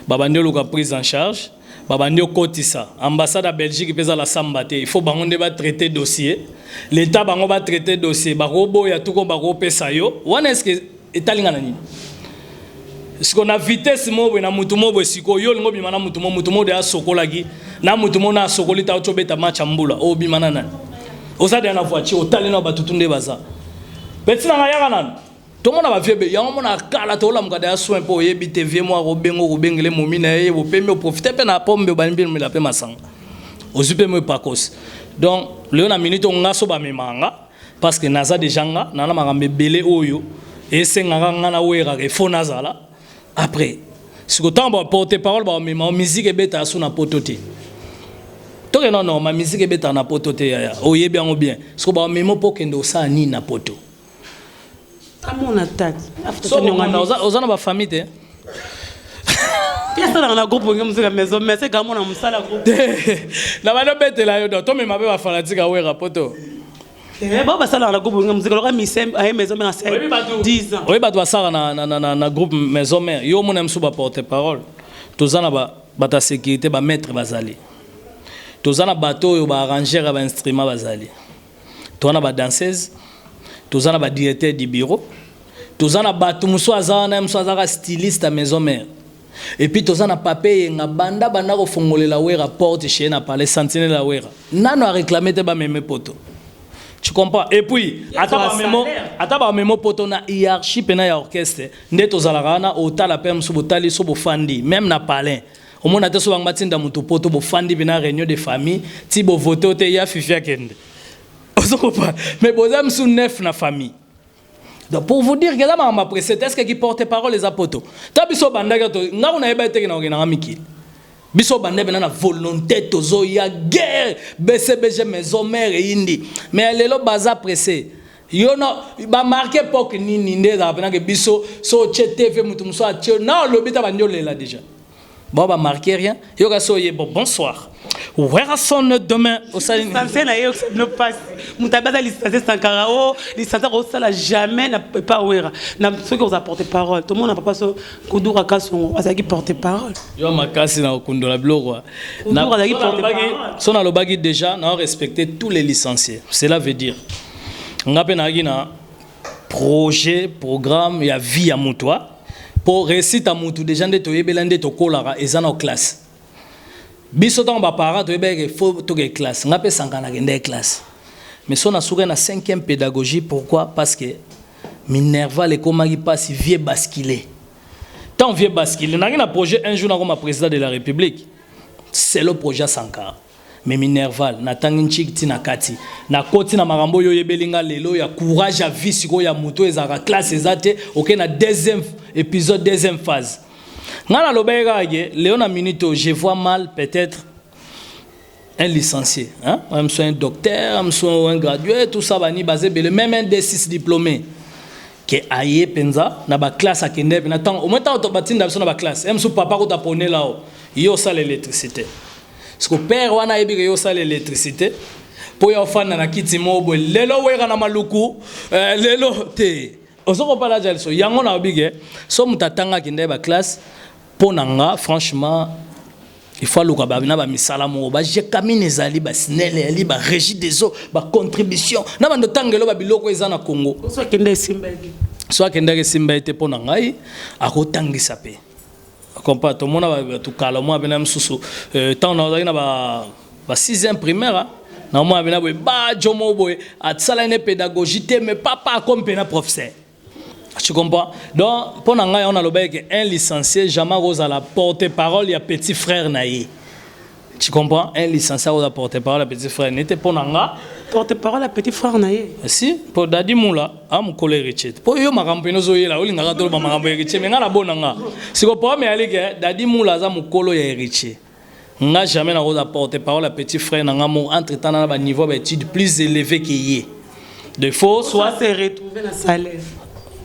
babandi oluka prise en charge. Babandi okotisa ambassade ya Belgique mpe ezala samba te. Il faut bango nde batraite dossier, l'état bango batraite dossier, bakoboya tuko bakopesa yo wana. Est-ce etalinga na nini siko na vitesse moko boye na mutu moko boye? Sikoyo yo olingi obima na mutu mo, mutu moko de asokolaki na mutu mo na asokoli ta, oti obeta match ya mbula, obima na nani? Oza deya na voiture, otali na bato tu nde baza peti na nga, yaka nanu tomona bavieux be yango. Mona kala tolamuka deya soin mpo oyebi te vieux mo akobenga, okobengele momi na ye, bopemi, oprofite mpe na pombe, obandi mpe omela mpe masanga, ozwi mpe mo epakosi. Donc lelo na minute oyo nga so bamemaka nga parce que naza déjà nga na makambo ebele oyo esengaka nga na weraka efo nazala. Après siko ntango baporte parole bamema, musique ebetaka so na poto te. Tokenda normal, musique ebetaka na poto te yaya, oyebi yango bien. Siko bamema mpo okende osala nini na poto? Amona tati. So oza na bafamille te? Asalaka na groupe Wenge Musica Maison, mais seka amona mosala groupe. Na bandi obetela yo, donc tomema mpe bafanatique awera poto. Bao basalaka na groupe Wenge Musica loka mise aye Maison Mère asali 10 ans. Oyebi bato basalaka na groupe Maison Mère, yo omona mosusu baporte parole. Toza na bato ya sécurité, bamaître bazali, toza na bato oyo baarrangeur ya bainstrument bazali, toza na badanseuse, toza na badirecteur du bureau, toza na bato mosusu aza wana, mosusu azaka styliste ya Maison Mère. Et puis toza na pape Yenga, banda banda kofongolela Wera porte chez na palais, sentinelle ya Wera nano aréclame te bameme poto, tu comprends? Et puis ata bamemo, ata bamemo poto na hiérarchie mpena ya orchestre nde tozalaka wana. Otala mpe mosusu botali so bofandi même na palais, omona te so bango batinda moto poto, bofandi mpe na réunion de famille ti bovote o te ya Fifi akende, ozokopa. Mais boza mosusu neuf na famille. Donc pour vous dire que eza makambo apresse te. Est ce que ki porte parole eza poto? Ta biso bandaki to nga kuna yeba eteke na kokendanga mikili, biso banda mpena na volonté, tozoya guerre BCBG Maison Mère eyindi. Mais lelo baza pressé, yo na bamarke époque nini nde ezalaka mpena ke biso so otie TV, moto mosusu atie na olobi ta bandi olela déjà. Bon, bamarke rien, yoka so oye bon, bonsoir Werrason, demain osali. Licencié na ye okisa bino mpasi. Moto abe aza licencié, Sankara o licencié akosala jamais na epa Wera na soki oza porte parole. Tomona papa so Kudura Kasongo azalaki porte parole. Yo makasi na kokundola biloko. Kudura azalaki porte parole. So nalobaki déjà na respecter tous les licenciés, cela veut dire nga mpe nazalaki na projet, programme ya vie ya moto mpo réussite ya motu déjà nde toyebela nde tokolaka eza na classe. Biso ntango baparent toyebaki fo toke classe, nga mpe Sanka nakende classe, mais so nasukai na cinquième pédagogie. Pourquoi? Parce que minerval ekomaki mpasi, vie bascule. Tant vie bascule, nangi na projet un jour nakoma président de la République, c'est le projet Sankara. Mais minerval natangi ntiki ntina kati, nakoti na makambo oyo oyebeli nga lelo ya courage ya vie. Sikoyo ya moto ezalaka classe eza te, oke na deuxième épisode, deuxième phase. Nga nalobaki kaka ke lelo na minute oyo, je vois mal peut-être un licencié, hein? Même soit un docteur, même soit un gradué, tout ça bani baza ebele, même un D6 diplômé ke aye mpenza na baclasse, akende mpe na ntango au moins ntango batinda biso na baclasse ye mosusu, papa kuta ponela o ye osala électricité. Siko père wana ayebi ke ye osala électricité mpo ya ofanda na kiti moko boye lelo weka na maluku lelo te, ozokopala ja liso yango. Na oyebi ke so moto atangaki nde baclasse, mpo na nga franchement il faut aluka na bamisala moko, baGécamines ezali, baSNEL ezali, barégie des eaux, bacontribution na bando tangelo babiloko eza na Congo. So akende esimbaki. So akendaki esimba ye te, mpo na ngai akotangisa mpe kompa. Tomona bato kala mwa pena mosusu, ntango nazalaki na ba sixième primaire, na mwa pena boye bajo moko boye asalaki ne pédagogie te, mais papa akomi mpena professeur, tu comprends? Donc mpo na ngai yango nalobaki ke un licencié jamais akozala porte parole ya petit frère na ye, tu comprends? Un licencié akozala porte parole ya petit frère nete mpo na nga. Porte parole ya petit frère na ye? Si mpo Dadi Mula amokolo Héritier, mpo yo makambo pene ozoyela olingaka toloba makambo ya Héritier, mais nga nabona nga siko problème eyali ke Dadi Mula aza mokolo ya Héritier. Nga jamais nakoza porte parole ya petit frère na nga moko, entre temps na baniveau ya baétude plus élevé ke ye de faut soit se retrouver na salaire.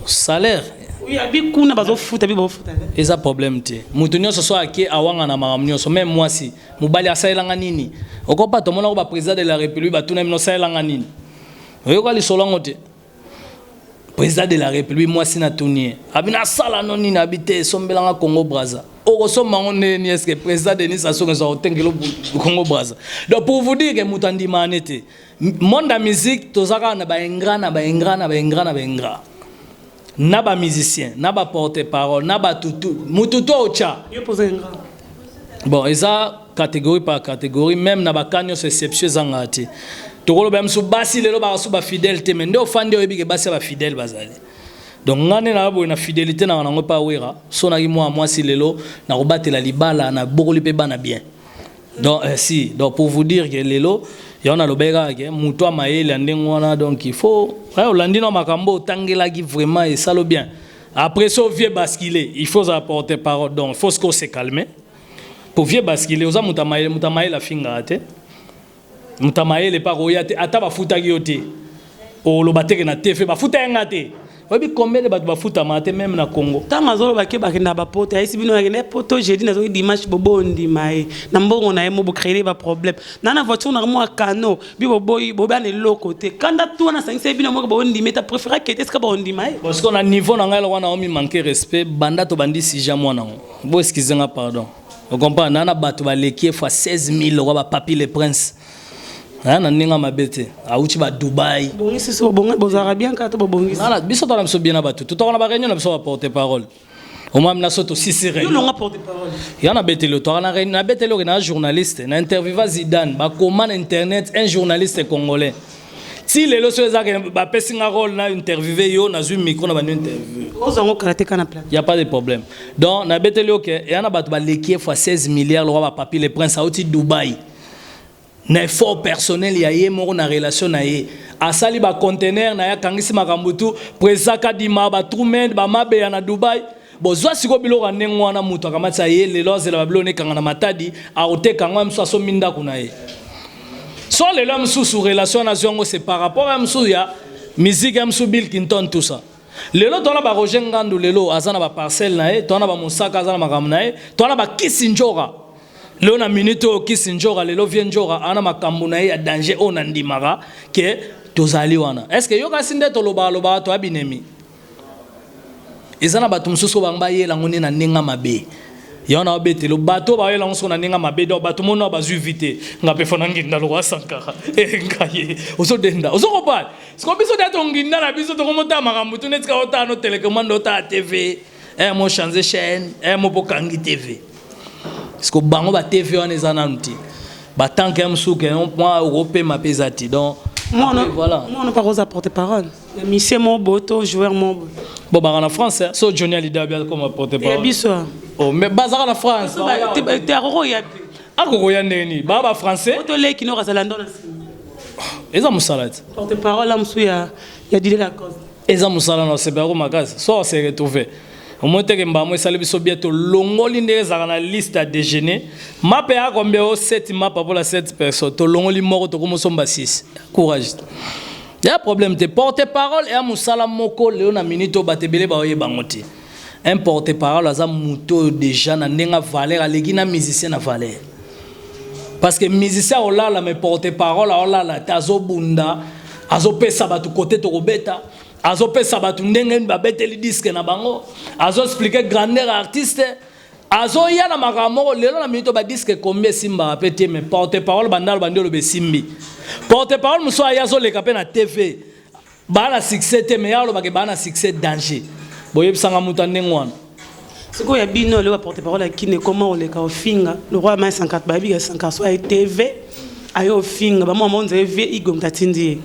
Salaire. Oui, abi kuna bazofuta bi bazofuta. Eza problème te. Moto nyonso so ake awanga na makambo nyonso, même mwasi, mobali asalelanga nini, okopa tomonako baprésident de la République batuna bino osalelanga nini, oyoka lisolo yango te. Président de la République, mwasi natuni ye, abi nasala no nini? Abi te, esombelanga Congo Braza. Okosomba yango ndenge nini? Est-ce président Denis Sassou Nguesso akotengela Congo Braza? Donc pour vous dire que moto andimaka ne te. Monde ya musique, toza kaka na baingrat, na baingrat, na baingrat, na baingrat, na bamusicien, na baporte parole, na batutu mutu to otya. Yo poza ingrat? Bon, eza catégorie par catégorie. Même na baka nyonso, exception ezangaka te. Tokoloba mosusu basi lelo bakasu bafidèle te, mais nde ofandi, oyebi ke basi ya bafidèle bazali. Donc nga nde na boye na fidélité nanga nango epa Wera. So naki mwa mwasi lelo, nakobatela libala, nabokoli mpe bana bien. Donc si, donc pour vous dire que lelo yango nalobaki kaka ke moto ya mayele ya ndenge wana. Donc il faut olandi na makambo otangelaki vraiment, esalo bien. Après, so vie basculer, il faut ozala porte parole. Donc il faut ce qu'on se calmer pour vie basculer. Oza moto ya mayele, moto ya mayele afingaka te. Moto ya mayele mpa koya te, ata bafutaki yo te, oloba teke na TV bafuta ye nga te. Oyebi combien de bato bafutamaka te, même na Congo? Ntango azoloba ke bakenda bapoto, ayesi bino akende poto jeudi, nazoki dimanche, bobondima ye na mbongo na ye mo bocréer baproblème na voiture na mwa kano bi boboyi bobana eloko te. Kanda tu wana asangisi ye bino moko bondima ete préféré akete esika bondima ye. Parce que na niveau na ngai eloko wana omi manque respect. Banda tobandi sija mwana ngo, bo excuse nga, pardon, ocomprendre na bato baleki ye fois 16 000 lokwa bapapi le prince aya na ndenge ya mabe te, awuti ba Dubai. Bongisi so bozalaka bien kaka to bobongisi? Nala biso tala biso bien na bato, totaka na baréunion na biso baporte parole omami na so tosisi yo réunion. Longa porte parole. Ya na beteli toaka na réunion, na beteli oke na journaliste na interviewa Zidane, bakoma na internet un journaliste congolais. Ti lelo so ezaka bapesi nga rôle na interviewe yo, nazwi micro na bandi interview. Ozwango kala te ka na plateau. Y a pas de problème. Donc nabeteli oke eya na bato baleki ye fois 16 milliards lokwa bapapi le prince, auti Dubai na effort personnel ya ye moko, na relation na ye, asali bacontener na ye, akangisi makambo tu, président Kadima, batrumen, bamabeya na Dubai. Bozwa sikoyo biloko ya ndenge wana, moto akamatisa ye lelo, azela babiloko nekanga na Matadi, akoteka yango ya mosusu, asombi ndako na ye. So lelo ya mosusu relation wana azwi yango, c'est par rapport ya mosusu ya musique ya mosusu, Bill Clinton, tout ça. Lelo towana baroger Ngandu, lelo aza na baparcelle na ye, towana bamosaka aza na makambo na ye, towana bakisi njoka lelo na minute oyo, kisi njoka lelo, vie njoka ana makambo na ye ya danger oyo nandimaka ke tozali wana. Est ce que yokasi nde tolobaka lobaka toya binemi? Eza na bato mosusu oyo bango bayela yango nde na ndenge mabe. Yango na babetelo bato oyo bayela yango soko na ndenge mabe. Donc bato mona bazwi vi te, nga mpe fo nanginda lokwa Sankara. E ngai ozodenda, ozokopala siko biso te, tonginda na biso, tokomotala makambo tu neti kaka otala no télécommande, otala TV, mo change chaîne, mo bokangi TV. Siko bango ba TV wana eza nanu te, batanke ya mosusu ke mwa okopema mpe eza te. Donc mwana après, voilà. Mwana mpa koza porte parole ya misie mo boye to joueur mo boye? Bon, baka na France, hein. So Johnny Hallyday abi akoma porte ya parole. Biso. Oh, mais bazaka na France. Te, akokoya te. Akokoya ndenge nini? Baa bafrançais. Otoleki no kazala ndo na nsima. Eza mosala te. Porte parole ya mosu ya Didie Lacoste. Eza mosala na osepelako makasi so ose retrouve omoi teke mbamo esali biso bien. Tolongoli ndenge ezalaka na liste ya déjeuner, mapa ya combien o 7 mapa mpola 7 personnes, tolongoli moko, tokomosomba 6. Courage, ya problème te. Porte parole eya mosala moko lelo na minute oyo bato ebele baoyeba yango te. Un porte parole aza moto oyo déjà na ndenge valeur aleki na musicien na valeur, parce que musicien aolala, mais porte parole aolala te. Azobunda, azopesa bato kote tokobeta, azopesa bato ndenge nini babeteli disque na bango, azoexpliquer grandeur artiste, azoya na makambo moko. Lelo na minute badisque combien esimbaka mpe te, mais porte parole bandalo bandi oloba esimbi. Porte parole mosusu aya, azoleka mpe na TV, baa na succès te, mais ya alobaka baa na succès danger. Boyebisanga moto ya ndenge wana. Sikoyo ya bino lelo baporte parole ya kine ekoma oleka ofinga le roi mai 54, bayebika 54 so aye TV, aye ofinga bamwa mo nzela vie igo moto atindi ye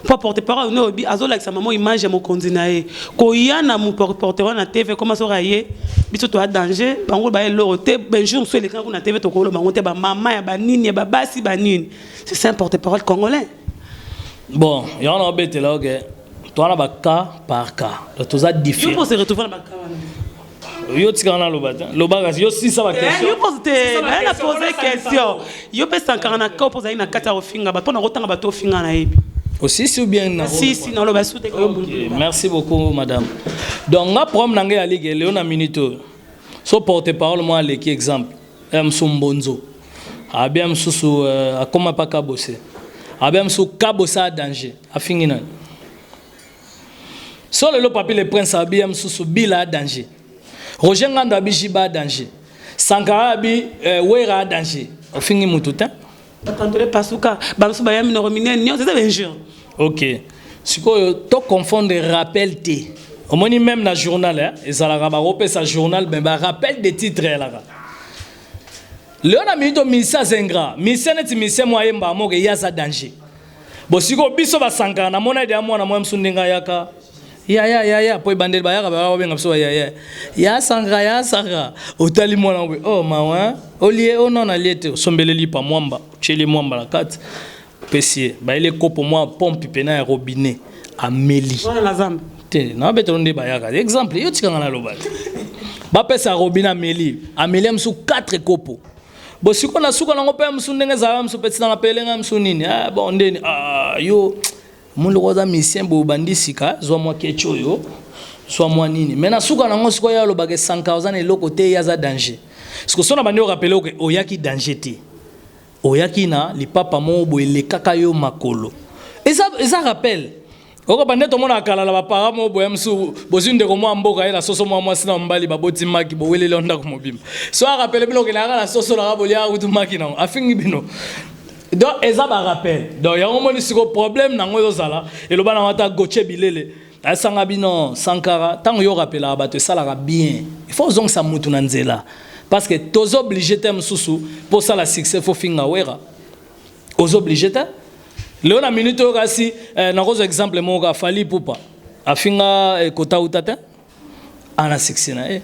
mpo porte parole ne oyebi azolakisa mamo image ya mokonzi na ye koya na moporte wana na TV. Koma soki aye biso toya danger, bango baye eloko te. Benjour mosusu elekaka kuna na TV, tokoloba bango te, bamama ya banini, ya babasi banini. C'est ça un porte parole congolais? Bon, yango na obetela oke towana bacas par cas. Donc toza yo différent. mpo se retrouve na baka wana. Yo tikaka na loba te, loba kasi yo sisa Eh, yo baquestion. pose te, naye na pose question. Yo mpe Sankara na ka mpo ozali na kati ya kofinga bato, mpona kotanga bato ofinga nayebi. Osisi ou bien na Si, naloba su te. Ok, merci beaucoup madame. Donc nga problème na ngai ya ligue lelo na minute oyo, so porte parole moko aleki, exemple ya mosusu Mbonzo abia mosusu akoma pa Kabose, abia mosusu Kabose a danger, afingi nani? So lelo Papi le Prince abi ya mosusu Bila a danger. Roger Ngando abi Jiba a danger. Sankara abi euh, Wera a danger. Ofingi mutu te. Batandole pasuka, bamosusu baya minoko minene nyonso eza ba injure. Ok. Sikoyo to confondre rappel te. Omoni même na journal hein, ezalaka bakopesa journal mais ba rappel de titre elaka. Leo na minute musicien aza ingrat. Musicien neti musicien moko ayembaka moko ye aza danger. Bon sikoyo biso ba Sankara na mona deja mwana mwa mosusu ndenge ayaka yaya yaya po ebandeli bayaka bayaka babenga biso ba yaya ya Sankara ya Sankara otali mwana boye oh mawa olie oh non nalie te osombeli lipa mwamba otieli mwamba na kati opesi ye bayeli kopo mwa pompe pena ya robinet ameli Wana na zamba. te nabetelo nde bayaka exemple yo tikanga naloba te bapesa robinet ameli ameli ya mosusu 4 kopo bo sikoyo na suka nango mpe ya mosusu ndenge ezalaka mosusu mpe tinanga mpe elenga mosusu nini ah, bon ndeni ah, yo moni lokola oza misien boye obandi sika zwa mwa kechi oyo zwa mwa nini me na suka nango sikoyo ye alobaka esanka oza na eloko te ye aza danger siko so na bandi orapele oke oyaki danger te Oyaki na lipapa moko boye elekaka yo makolo. Eza eza rappel. Oko bande tomona kala la ba parents moko boye musu bozwi ndeko mwa mboka ye na soso mwa mwasi na mobali baboti maki boweleli ndako mobimba. So a rappele bino okendaka na soso na bolia kutu maki nango afingi bino. Donc eza ba rappel. Donc yango moni siko problème nango ezozala eloba nango ata Gauthier Bilele asanga bino Sankara ntango yo rappelaka bato esalaka bien. Il faut ozongisa mutu na nzela. Parce que tozo obligé te mususu pour ça la succès faut finga wera. Ozo obligé te. Leo na minute oyo kasi eh, nakozwa exemple moko ka Fally Ipupa afinga eh, kota uta te ana succès na ye.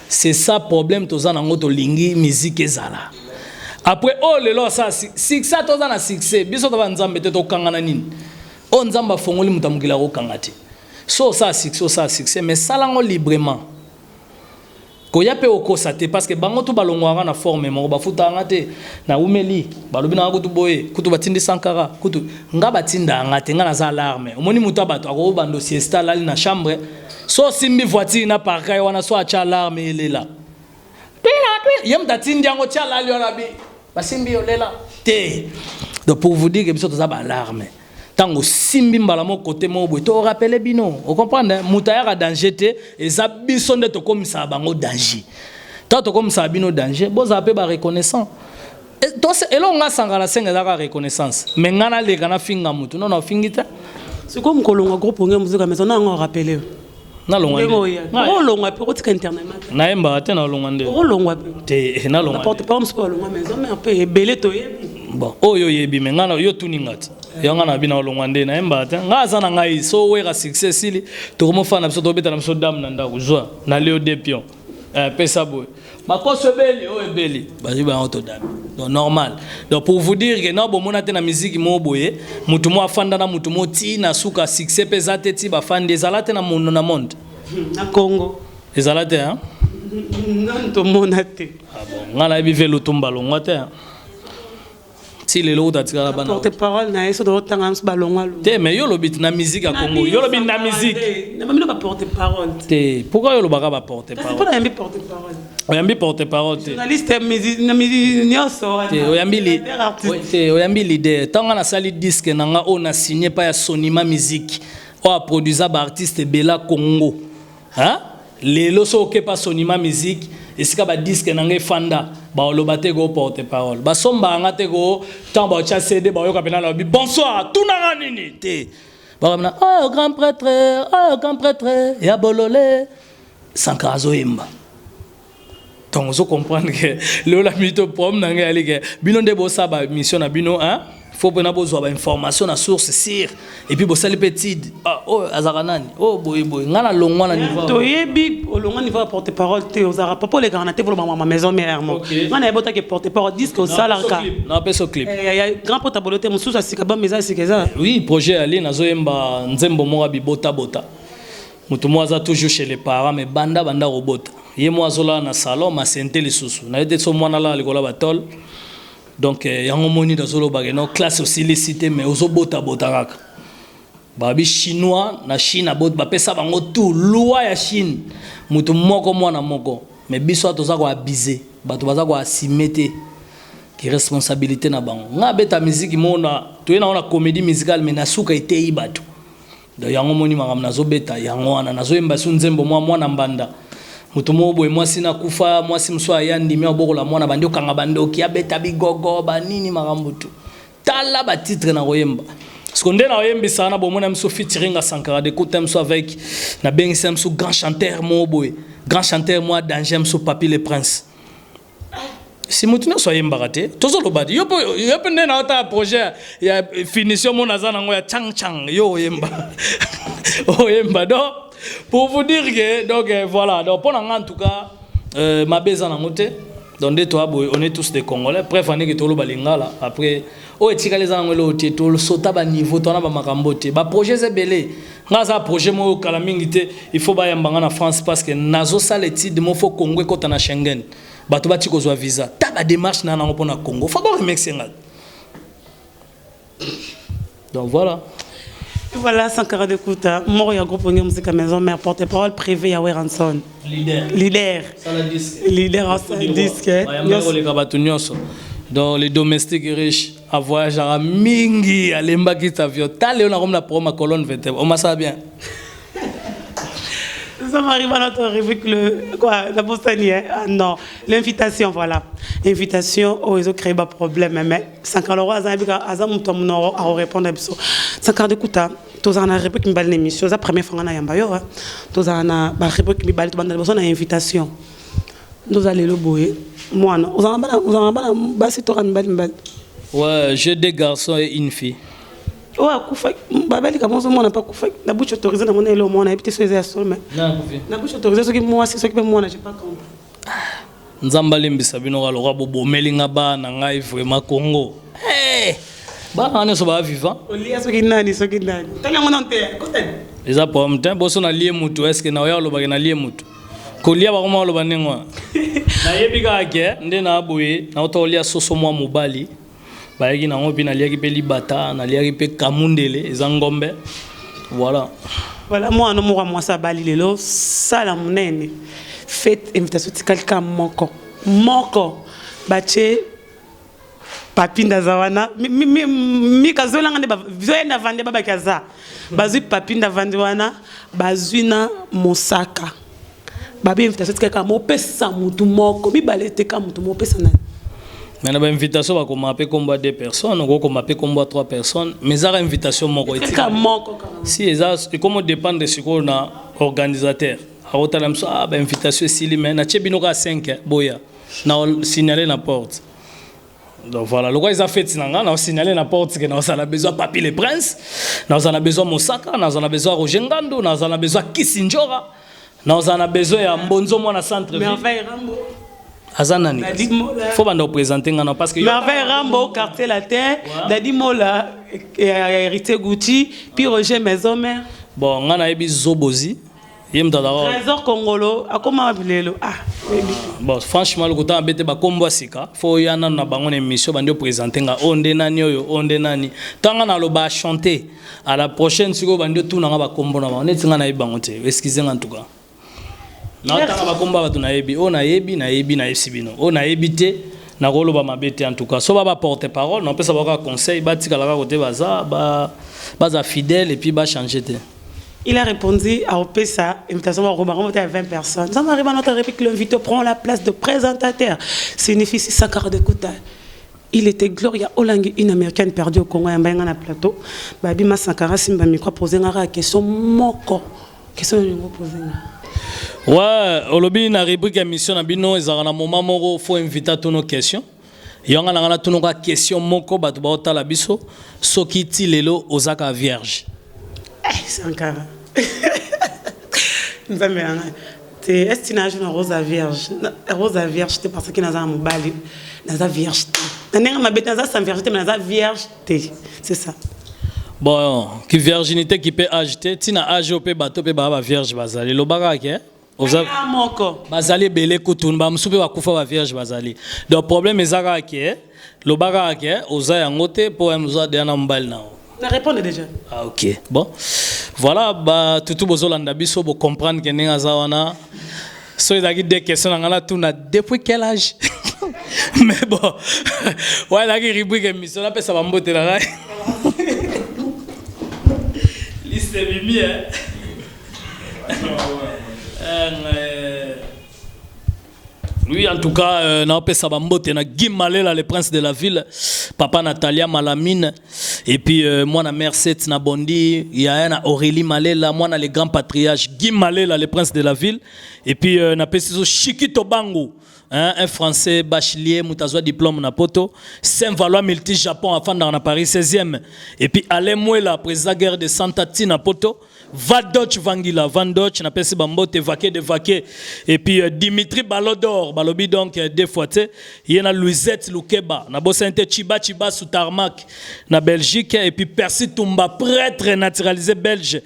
C'est ça problème toza nango tolingi musique ezala. Après oyo oh, lelo asala succès toza na succès biso toba nzambe te tokangana nini? Oyo nzambe afongoli moto ya mokili akokanga te. So osala succès osala succès mais sala ngo librement. Koya pe okosa te parce que bango tout balongwaka na forme moko bafutaka nga te na wumeli balobi na nga kutu boye kutu batindi sankara kutu nga batindaka nga te nga naza alarme omoni moto ya bato akobanda siesta alali na chambre so osimbi voiture na parka ye wana so atya alarme elela twila twila ye moto atindi yango tya alali wana bi basimbi yo lela te donc pour vous dire que biso toza ba alarme Tango osimbi mbala moko cote moko boye to rappeler bino o comprendre moto ayaka danger te eza biso nde tokomisaka bango danger tango tokomisaka bino danger bozala pe ba reconnaissant eloko nga sangala senga ezaka reconnaissance mais nga naleka nafinga moto non nafingi te sikoyo mokolonga groupe onge muzika maison na yango rappeler nalongwa nde olongwa mpe okotika internet nayembaka te nalongwa nde olongwa mpe te eh, nalongwa porte parole mosusu alongwa maison mère mpe ebele toyebi bon oyo oyebi me ngai yo tuni nga te yo ngai na bino olongwa nde nayembaka te ngai aza na ngai so wera succès esili tokomofana na biso tobeta na biso dame na ndako zwa na leo de pion eh, pesa boye makoso ebeli oyo ebeli bazwi bango todami donc normal donc pour vous dire que na bomona te na miziki moko boye motu moko afanda na motu moko ti na suka succès mpe eza te ti bafandi ezala te na mondo na monde na congo ezala te hein? nanu tomona te ah bon ngai nayebi ve lutumba longwa te hein? ti lelo kuta atikala bana porte parole na ye so totanga mosu balongwa longo te mais yo olobi na musique ya Congo yo olobi na musique na bamino ba porte parole te pourquoi yo olobaka ba porte parole mpo nayambi porte parole oyambi porte parole te journaliste na musique nyonso te oyambi li te oyambi leader ntango nga nasali disque na nga oyo na signe pa ya Sonima musique oyo aproduisa ba artiste ebela Congo Hein? Lelo so okepa Sonima musique esika ba disque na nga efanda baoloba te ko porte parole basombaka nga te ko ntango baotya cd baoyoka mpena lobi bonsoir tuna nga nini te bakamina oh grand prêtre oh grand prêtre ya bolole sankara azoyemba donc ozo comprendre que lelo na mito problème na ngai yali ke bino nde bosala ba mission na bino hein faut mpena bozwa ba information na source sire et puis bosali mpe tide ah, oyo oh, azalaka nani oyo oh, boye boye ngai nalongwa na niveau toyebi olongwa niveau ya porte parole te ozalaka papa olekaka na te polo bamama maison mère mo ngai nayebi otake porte parole disque osalaka napesa clip eh, grand porte bolo te mosusu ya sika bama eza ya sika eza oui projet ali nazoyemba nzembo moko ya bibotabota Mutu moko aza toujours chez les parents mais banda banda kobota ye moko azolala na salon masente lisusu naye te so mwana alala likolo ya batole donc eh, yango moni nazoloba ke no classe osilisi te mais ozobota bota kaka babi chinois na chine abot bapesa bango tout loi ya chine mutu moko mwana moko mais biso toza ko abuser bato baza ko assumer te ki responsabilité na bango nga abeta miziki moko na toye nango na comédie musicale mais na suka eteyi bato. Donc yango moni makambo nazobeta yango wana nazoyemba su nzembo mwa mwana mbanda moto moko boye mwasi nakufa mwasi mosusu aya ndimi abokola mwana bandi okanga bandoki abeta bigogo banini makambo tu tala batitre na koyemba siko nde nakoyembisa wana bomona biso featuring ya Sankara de kota biso avec nabengisa biso grand chanteur moko boye grand chanteur mwa danger biso Papi le Prince si moto nyonso ayembaka te tozoloba te yo mpe nde naotala projet ya finition mona aza nango ya chang chang yo oyemba oyemba. Donc pour vous dire que donc euh, voilà, donc mpo na nga en tout cas mabe eza nango te. Donc nde toya boye, on est tous des Congolais, bref andenge toloba lingala. Après oyo etikali eza nango eloko te, tosota baniveau twana bamakambo te, baprojet eza ebele. Nga aza projet moko kala mingi te, il faut bayamba nga na France parce que nazosala étude mo faut Congo ekɔta na Schengen, bato bati kozwa visa ta badémarche na nango mpona Congo, faut baremercie nga. Donc voilà. Voilà, Sankara de Kouta, mort ya groupe Wenge Musica Maison Mère, porte-parole privé ya Werrason. Leader. Leader. Sala disque. Leader en disque. Bayamba koleka bato nyonso. Donc les domestiques riches avoyageaka mingi, alembaki avion ta leo nakomi na problème ya colonne vertébrale, omasala bien. Nous sommes arrivés à notre rubrique, le, quoi, la Bostanie, hein? Ah non, l'invitation, voilà. Invitation, oh, ils ont créé un problème, mais Sankara le roi, aza muto munoro, a répondre à biso. Sankara de Kouta, toza na rubrique mibale na émission, eza première fois na yamba yo, toza na ba rubrique mibale, to banda liboso na invitation. Ndoza lelo boye, mwana, ozanga bana basi toka mibali mibali? Ouais, j'ai deux garçons et une fille. Oyo akufa babalika mozo mwana mpe akufa na bouche autorisée na mona elo mwana yebi te so eza ya solo, mais na bouche autorisée soki mwasi soki mpe mwana, j'ai pas compris. Nzambe alimbisa bino kaka lokwa bobomeli nga bana ngai vraiment Congo. Hey! Bana nyonso baa vivant. Olia soki nani soki nani tali yango nano te kotani. Eza problème te, boso nalie mutu est-ce na oya olobaki nalie mutu kolia bakoma oloba ndenge wana. Nayebi kaka ke nde na boye nauta kolia soso mwa mobali bayaki nango mpe naliaki mpe libata, naliaki mpe kamundele eza ngombe, voilà. Voilà, mwana moko ya mwasi abali lelo, sala monene fête, invitation tikali ka moko moko batie Papi Ndaza wana mika zolanga nde zoyenda vande babaki aza bazwi Papi Ndavandi wana bazwi na Mosaka babi invitation tikali kaka mopesa mutu moko mibale te ka mutu mopesa nani? Mais na bainvitation bakoma mpe kombo ya deux personnes, okokoma mpe kombo ya trois personnes, mais ezaka invitation moko. Kaka moko. Si eza ekomo dépendre sikoyo na organisateur, akotala miso ah bainvitation esili, mais natie bino kaka 5 boya na signale na porte. Donc voilà, lokwa eza fête na nga, na signale na porte ke nazala besoin Papi le Prince, nazala besoin Mosaka, nazala besoin Roger Ngando, nazala besoin Kisinjora, nazala na besoin ya Mbonzo mwana centre. Merveille Rambo. Aza nani? Faut banda oprésente nga na parce que Merveille Rambo Quartier Latin, Dadi Mola, Héritier Gucci, puis Roger Maison Mère. Bon, nga nayebi Zobozi ye moto azalaka. Trésor Congolo akoma wapi lelo? Ah, oyebi. Bon, franchement lokuta mabe te, bakombo ya sika fo oya nanu na bango na émission bandi oprésente nga oyo nde nani, oyo oyo nde nani. Ntango naloba chanter à la prochaine, sikoyo bandi otuna nga bakombo na bango neti nga nayebi bango te. Excuse nga, en tout cas naotanga bakombo ya bato nayebi, oyo nayebi nayebi nayebisi bino, oyo nayebi te nakoloba mabe te. En tout cas so ba baporte parole napesa bango kaka conseil, batikala kaka kote baza baza fidèle et puis bachange te. Il a répondu à Opesa, invitation à Robert, à 20 personnes. Ça m'arrive à notre réplique, l'invité prend la place de présentateur. Signifie Sankara de Kouta. Il était Gloria Olangi, une Américaine perdue au Congo, un bain plateau. Babi ma Sankara simba micro poser une question moko. Question yo poser. Ouais, olobi na rubrique émission na bino ezalaka na moment moko faut inviter tono question. Yango na nga natuna question moko, bato baotala biso, soki ti lelo ozaka vierge? Eh, Sankara. Nzambe yanga. Te est na jour na rosa vierge. Rosa vierge te parce que naza na mobali. Naza vierge te. Na ndenge mabe te, naza sans vierge te, mais naza vierge te. C'est ça. Bon, ki virginité ki mpe age te, ntina age oyo mpe bato mpe baa bavierge bazali, lobaka ke oza Ah, moko. Bazali ebele kutu, bamosusu mpe bakufa bavierge bazali. Donc problème eza kaka ke loba kaka ke oza yango te mpo ya mosu adeya na mobali na yo. Na répondre déjà. Ah, ok, bon voilà, batutu bozolanda biso bocomprendre ke ndenge aza wana so ezalaki deux questions na ngai natuna depuis quel âge, mais bon wana ezalaki rubrique émission. Napesa bambote na ngai liste. Ebimi, hein? Euh, Oui, en tout cas, euh, naopesa bambote na Guy Malela, le prince de la ville, papa Natalia Malamine, et puis euh, moi na Merced na Bondi, il y a na Aurélie Malela, moi na le grand patriarche Guy Malela, le prince de la ville, et puis euh, napesi so Chikito Bangu, hein, un français bachelier, moto azwa diplôme na poto, Saint-Valois multi Japon afanda na Paris 16e, et puis Alain Mouela, président guerre de Santa Tina poto, Vadoch Vangila, Van Dutch, napesi bambote Vake de Vake, et puis euh, Dimitri Balodor, balobi donc euh, deux fois te, ye na Louisette Lukeba, na bosante Chiba Chiba sous tarmac na Belgique, et puis Percy Tumba, prêtre naturalisé belge,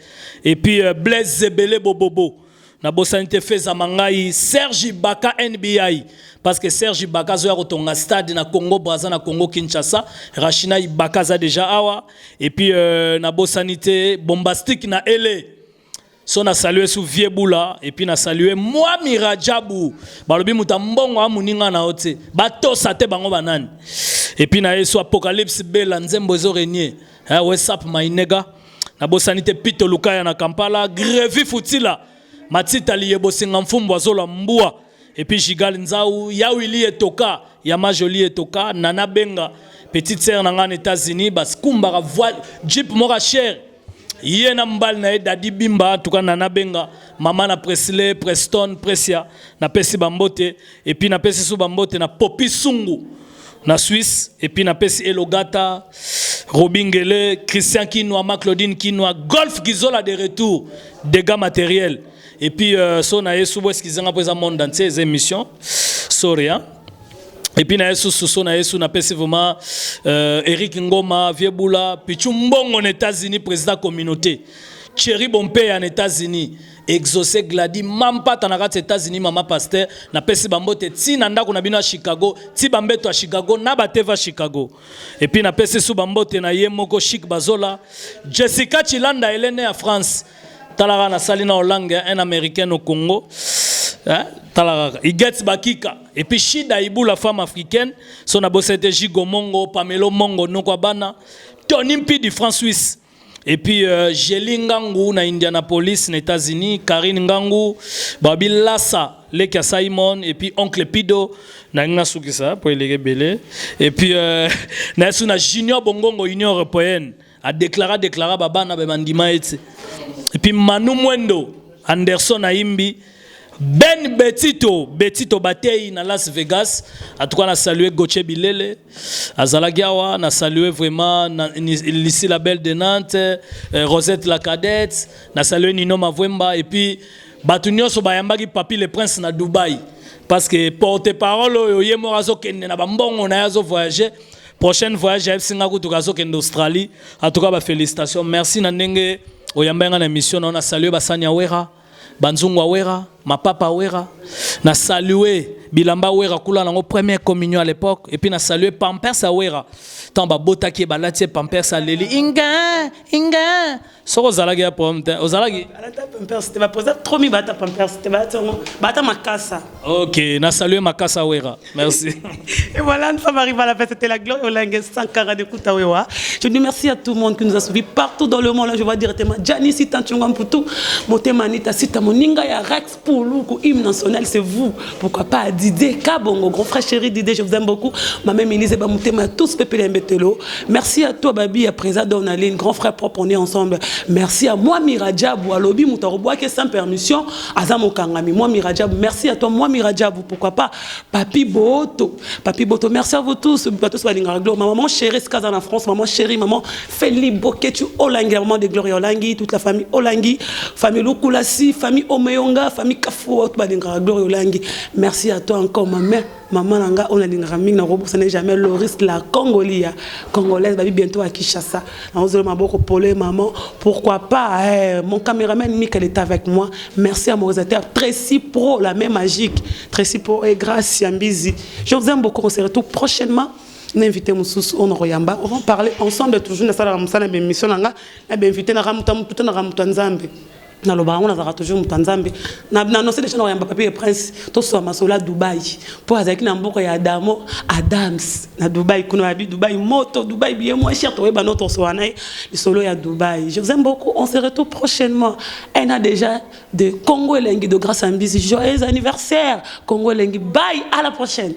et puis euh, Blaise Zebele Bobobo. Na bosani te Feza Mangai, Serge Ibaka NBI, parce que Serge Ibaka azoya kotonga stade na Congo Brazza, na Congo Kinshasa. Rachina Ibaka aza déjà awa. Et puis euh, na bosani te Bombastique na Ele. So na saluer sous vieux Boula et puis na saluer moi Mirajabu. Balobi muta mbongo amuninga na ote. Batosa te bango banani. Et puis na yesu Apocalypse Bela nzembo ezo régner. Hein, what's up my nigga? Na bosani te Pito Lukaya na Kampala, Grevi Futila. Matita Liyebo Singa Mfumbu azola mbua. Et puis Jigal Nzau, Yawili Etoka, Yama Jolie Etoka, Nana Benga, petite sœur na nga na États-Unis, baskumbaka voile, jeep moko cher. Ye na mobali na ye Dadi Bimba, en tout cas Nana Benga, mama na Presley, Preston, Presia, napesi bambote, et puis napesi su bambote na Popi Sungu na Suisse, et puis napesi Elogata, Robin Ngele, Christian Kinwa, Ma Claudine Kinwa, Golf Gizola de retour, dégâts matériels. Et puis euh, so na yesu bo excusez nga po eza monde entier eza émission. Sorry hein. Et puis na yesu so na yesu napesi vraiment euh, Eric Ngoma, Vieux Boula, Pichu Mbongo na États-Unis, président communauté. Thierry Bompe en États-Unis. Exaucé Glady Mampata na kati États-Unis mama pasteur napesi bambote ti na ndako na bino ya Chicago ti bambeto ya Chicago na bateva Chicago et puis napesi su bambote na ye moko Chic Bazola Jessica Chilanda Helene ya France talaka nasali na Hollande un américain au Congo hein? Talaka Iget Bakika et puis Shida Ibu la femme africaine son abosete Jigo Mongo Pamelo Mongo noko bana Tony Mpidi France Suisse et puis euh, Géli Ngangu na Indianapolis na États-Unis, Karine Ngangu, Babi Lassa, Leka Simon et puis oncle Pido na nga sukisa po eleke belé et puis euh, na su na Junior Bongongo Union européenne a déclaré déclaré babana be mandima ete et puis Manu Mwendo Anderson Aimbi Ben Betito, Betito Batei na Las Vegas. En tout cas, on a salué Gauthier Bilele, azalaki awa, on a salué vraiment na, Lucie la Belle de Nantes, euh, Rosette la Cadette, on a salué Nino Mavwemba et puis bato nyonso bayambaki Papi le Prince na Dubaï. Parce que porte-parole oyo ye moko azokende na bambongo na ye azo voyager prochaine voyage ayebisi nga kutuka azokende Australie. En tout cas, ba félicitations. Merci na ndenge oyamba nga na émission na on a salué basani ya Wera. Banzungu Wera, mapapa Wera, na salué bilamba Wera kula nango première communion à l'époque et puis na salué Pampers à Wera. Tant ba botaki balati Pampers à leli inga inga soko ozalaki ya problème te ozalaki Alata Pampers te baposa trop mi bata Pampers te bata yango bata makasa. Ok, na salué makasa Wera. Merci. Et voilà, nous sommes arrivés à la fin. C'était la Gloire Olingue Sankara de Koutawewa. Je dis merci à tout le monde qui nous a suivis partout dans le monde. Là, je vois directement Gianni Sita Tchungamputu, Motema Anita Sita Moninga ya Rex Pouloukou, hymne national, c'est vous. Pourquoi pas Didier Kabongo, grand frère chéri Didier, je vous aime beaucoup. Ma mère Élise Bamutema, tous Pépé Mbetelo. Merci à toi, Babi, à présent Donaline, grand frère propre, on est ensemble. Merci à moi, Miradjabou, à Lobi Moutaroboa, qui est sans permission, Azamo Kangami. Moi, Miradjabou, merci à toi, moi, Miradjabou, pourquoi pas Papi Boto. Papi Boto, merci à vous tous. À tous, ma maman chérie, Skaza en France, maman chérie, maman Feli Boketu Olangi, la maman de Gloria Olangi, toute la famille Olangi, famille Lukulasi, famille Omeyonga, famille Kafou, Gloria Olangi. Merci à toi encore, ma mère. Maman Nanga, on a lingara mingi na robo, ça n'est jamais Loris la Congolia, congolaise, babi bientôt à Kinshasa. Maboko polé, maman, pourquoi pas, eh, mon caméraman Michael est avec moi. Merci à mon réalisateur Tracy Pro, la main magique. Tracy Pro et grâce Yambizi. Je vous aime beaucoup, on se retrouve prochainement. Invité mosusu oyo na koyamba, on va parler ensemble toujours na sala mosala na émission na nga na bainvité na ramuta mutu na ramuta Nzambe. Nalobaka yango, nazalaka toujours moto ya Nzambe. Naannonce déjà, nakoyamba Papi le Prince, tosoa masolo ya Dubai, mpo azalaki na mboka ya Adamo Adams na Dubai kuna. Yabi Dubai moto, Dubai bien moins cher. Toyeba no, tosoa na ye lisolo ya Dubai. Je vous aime beaucoup, on se retrouve prochainement. Un an déjà de Congo Elengi de Grâce Ambisi. Joyeux anniversaire Congo Elengi. Bye, à la prochaine.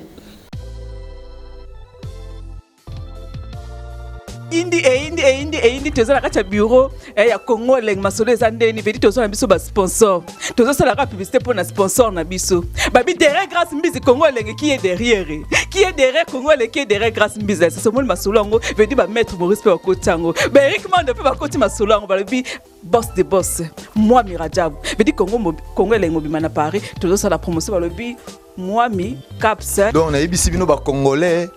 Indi eyindi eyindi eyindi, toza na kati ya bureau ya Congo Elengi. Masolo eza ndeni vedi, toza na biso basponsor, tozosalaka publicité mpo na sponsor na biso. Babi derrière Grâce Mbizi, Congo Elengi. Qui est derrière? Qui est derrière Congo Elengi? Qui est derrière Grâce Mbizi? Sasomoli masolo yango vedi, bamaître Maurice mpe bakoti yango, baErik Mando mpe bakoti masolo yango, balobi boss de boss Mwami Rajabu. Vedi Congo, Congo Elengi mobima na Paris, tozosala promotion, balobi Mwami Caps. Donc nayebisi bino bacongolais,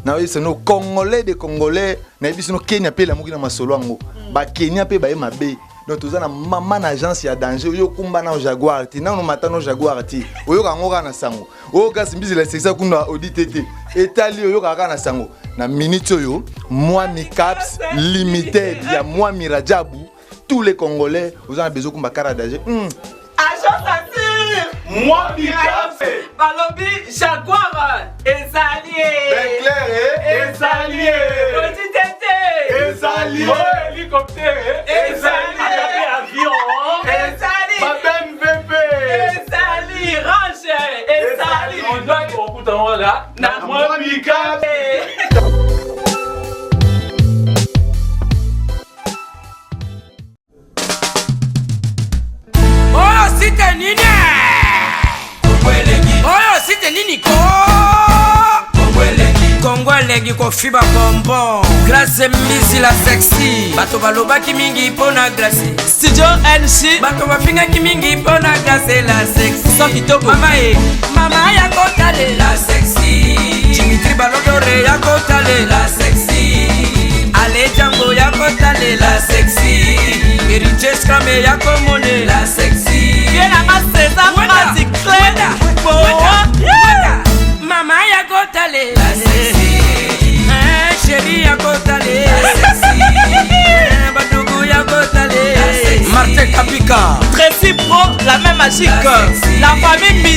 nayebisi bino Congolais de Congolais, nayebisi bino Kenya mpe elamuki na masolo yango. Bakenya mpe baye mabe. Donc toza na mama na agence ya danger. Oyo okumba na Jaguar te, nano mata no Jaguar te, oyoka yango kaka na sango. Oyo kasi Mbisi lasekisa kuna odi te te etali, oyokaka kaka na sango. Na minute oyo, Mwami Caps Limited ya Mwami Rajabu, tous les Congolais, oza na besoin okumba car danger. Agence assure. Mwami Caps. Balobi Jaguar ezali. Clair. Ezali. Odi tete. Ezali. Hélicoptère. Ezali. Avion. Ezali. BMVP. Ezali Range. Ezali. Na Mwami Caps. Oyo site nini? Oyo site nini ko? Kongo Elengi kofiba bonbon. Grâce Mbisi la sexy, bato balobaki mingi mpo na Grâce. Studio NC. Bato bafingaki mingi mpo na Grâce la sexy. Son kitoko. Mama e mama ya kotalela sexy, Dimitri Balodore ya kotalela sexy, Ale Jango ya kotalela sexy, Héritier Scrame ya komonela sexy. Bien nanga César. Wenda, Phrase clé. Wenda, Wenda, mama ya kotalela sexy. Eh, chéri ya kotalela sexy. Eh, badugu ya kotalela sexy. Martin Kapika. Tracy Pro, la main magique. La famille Mbizi.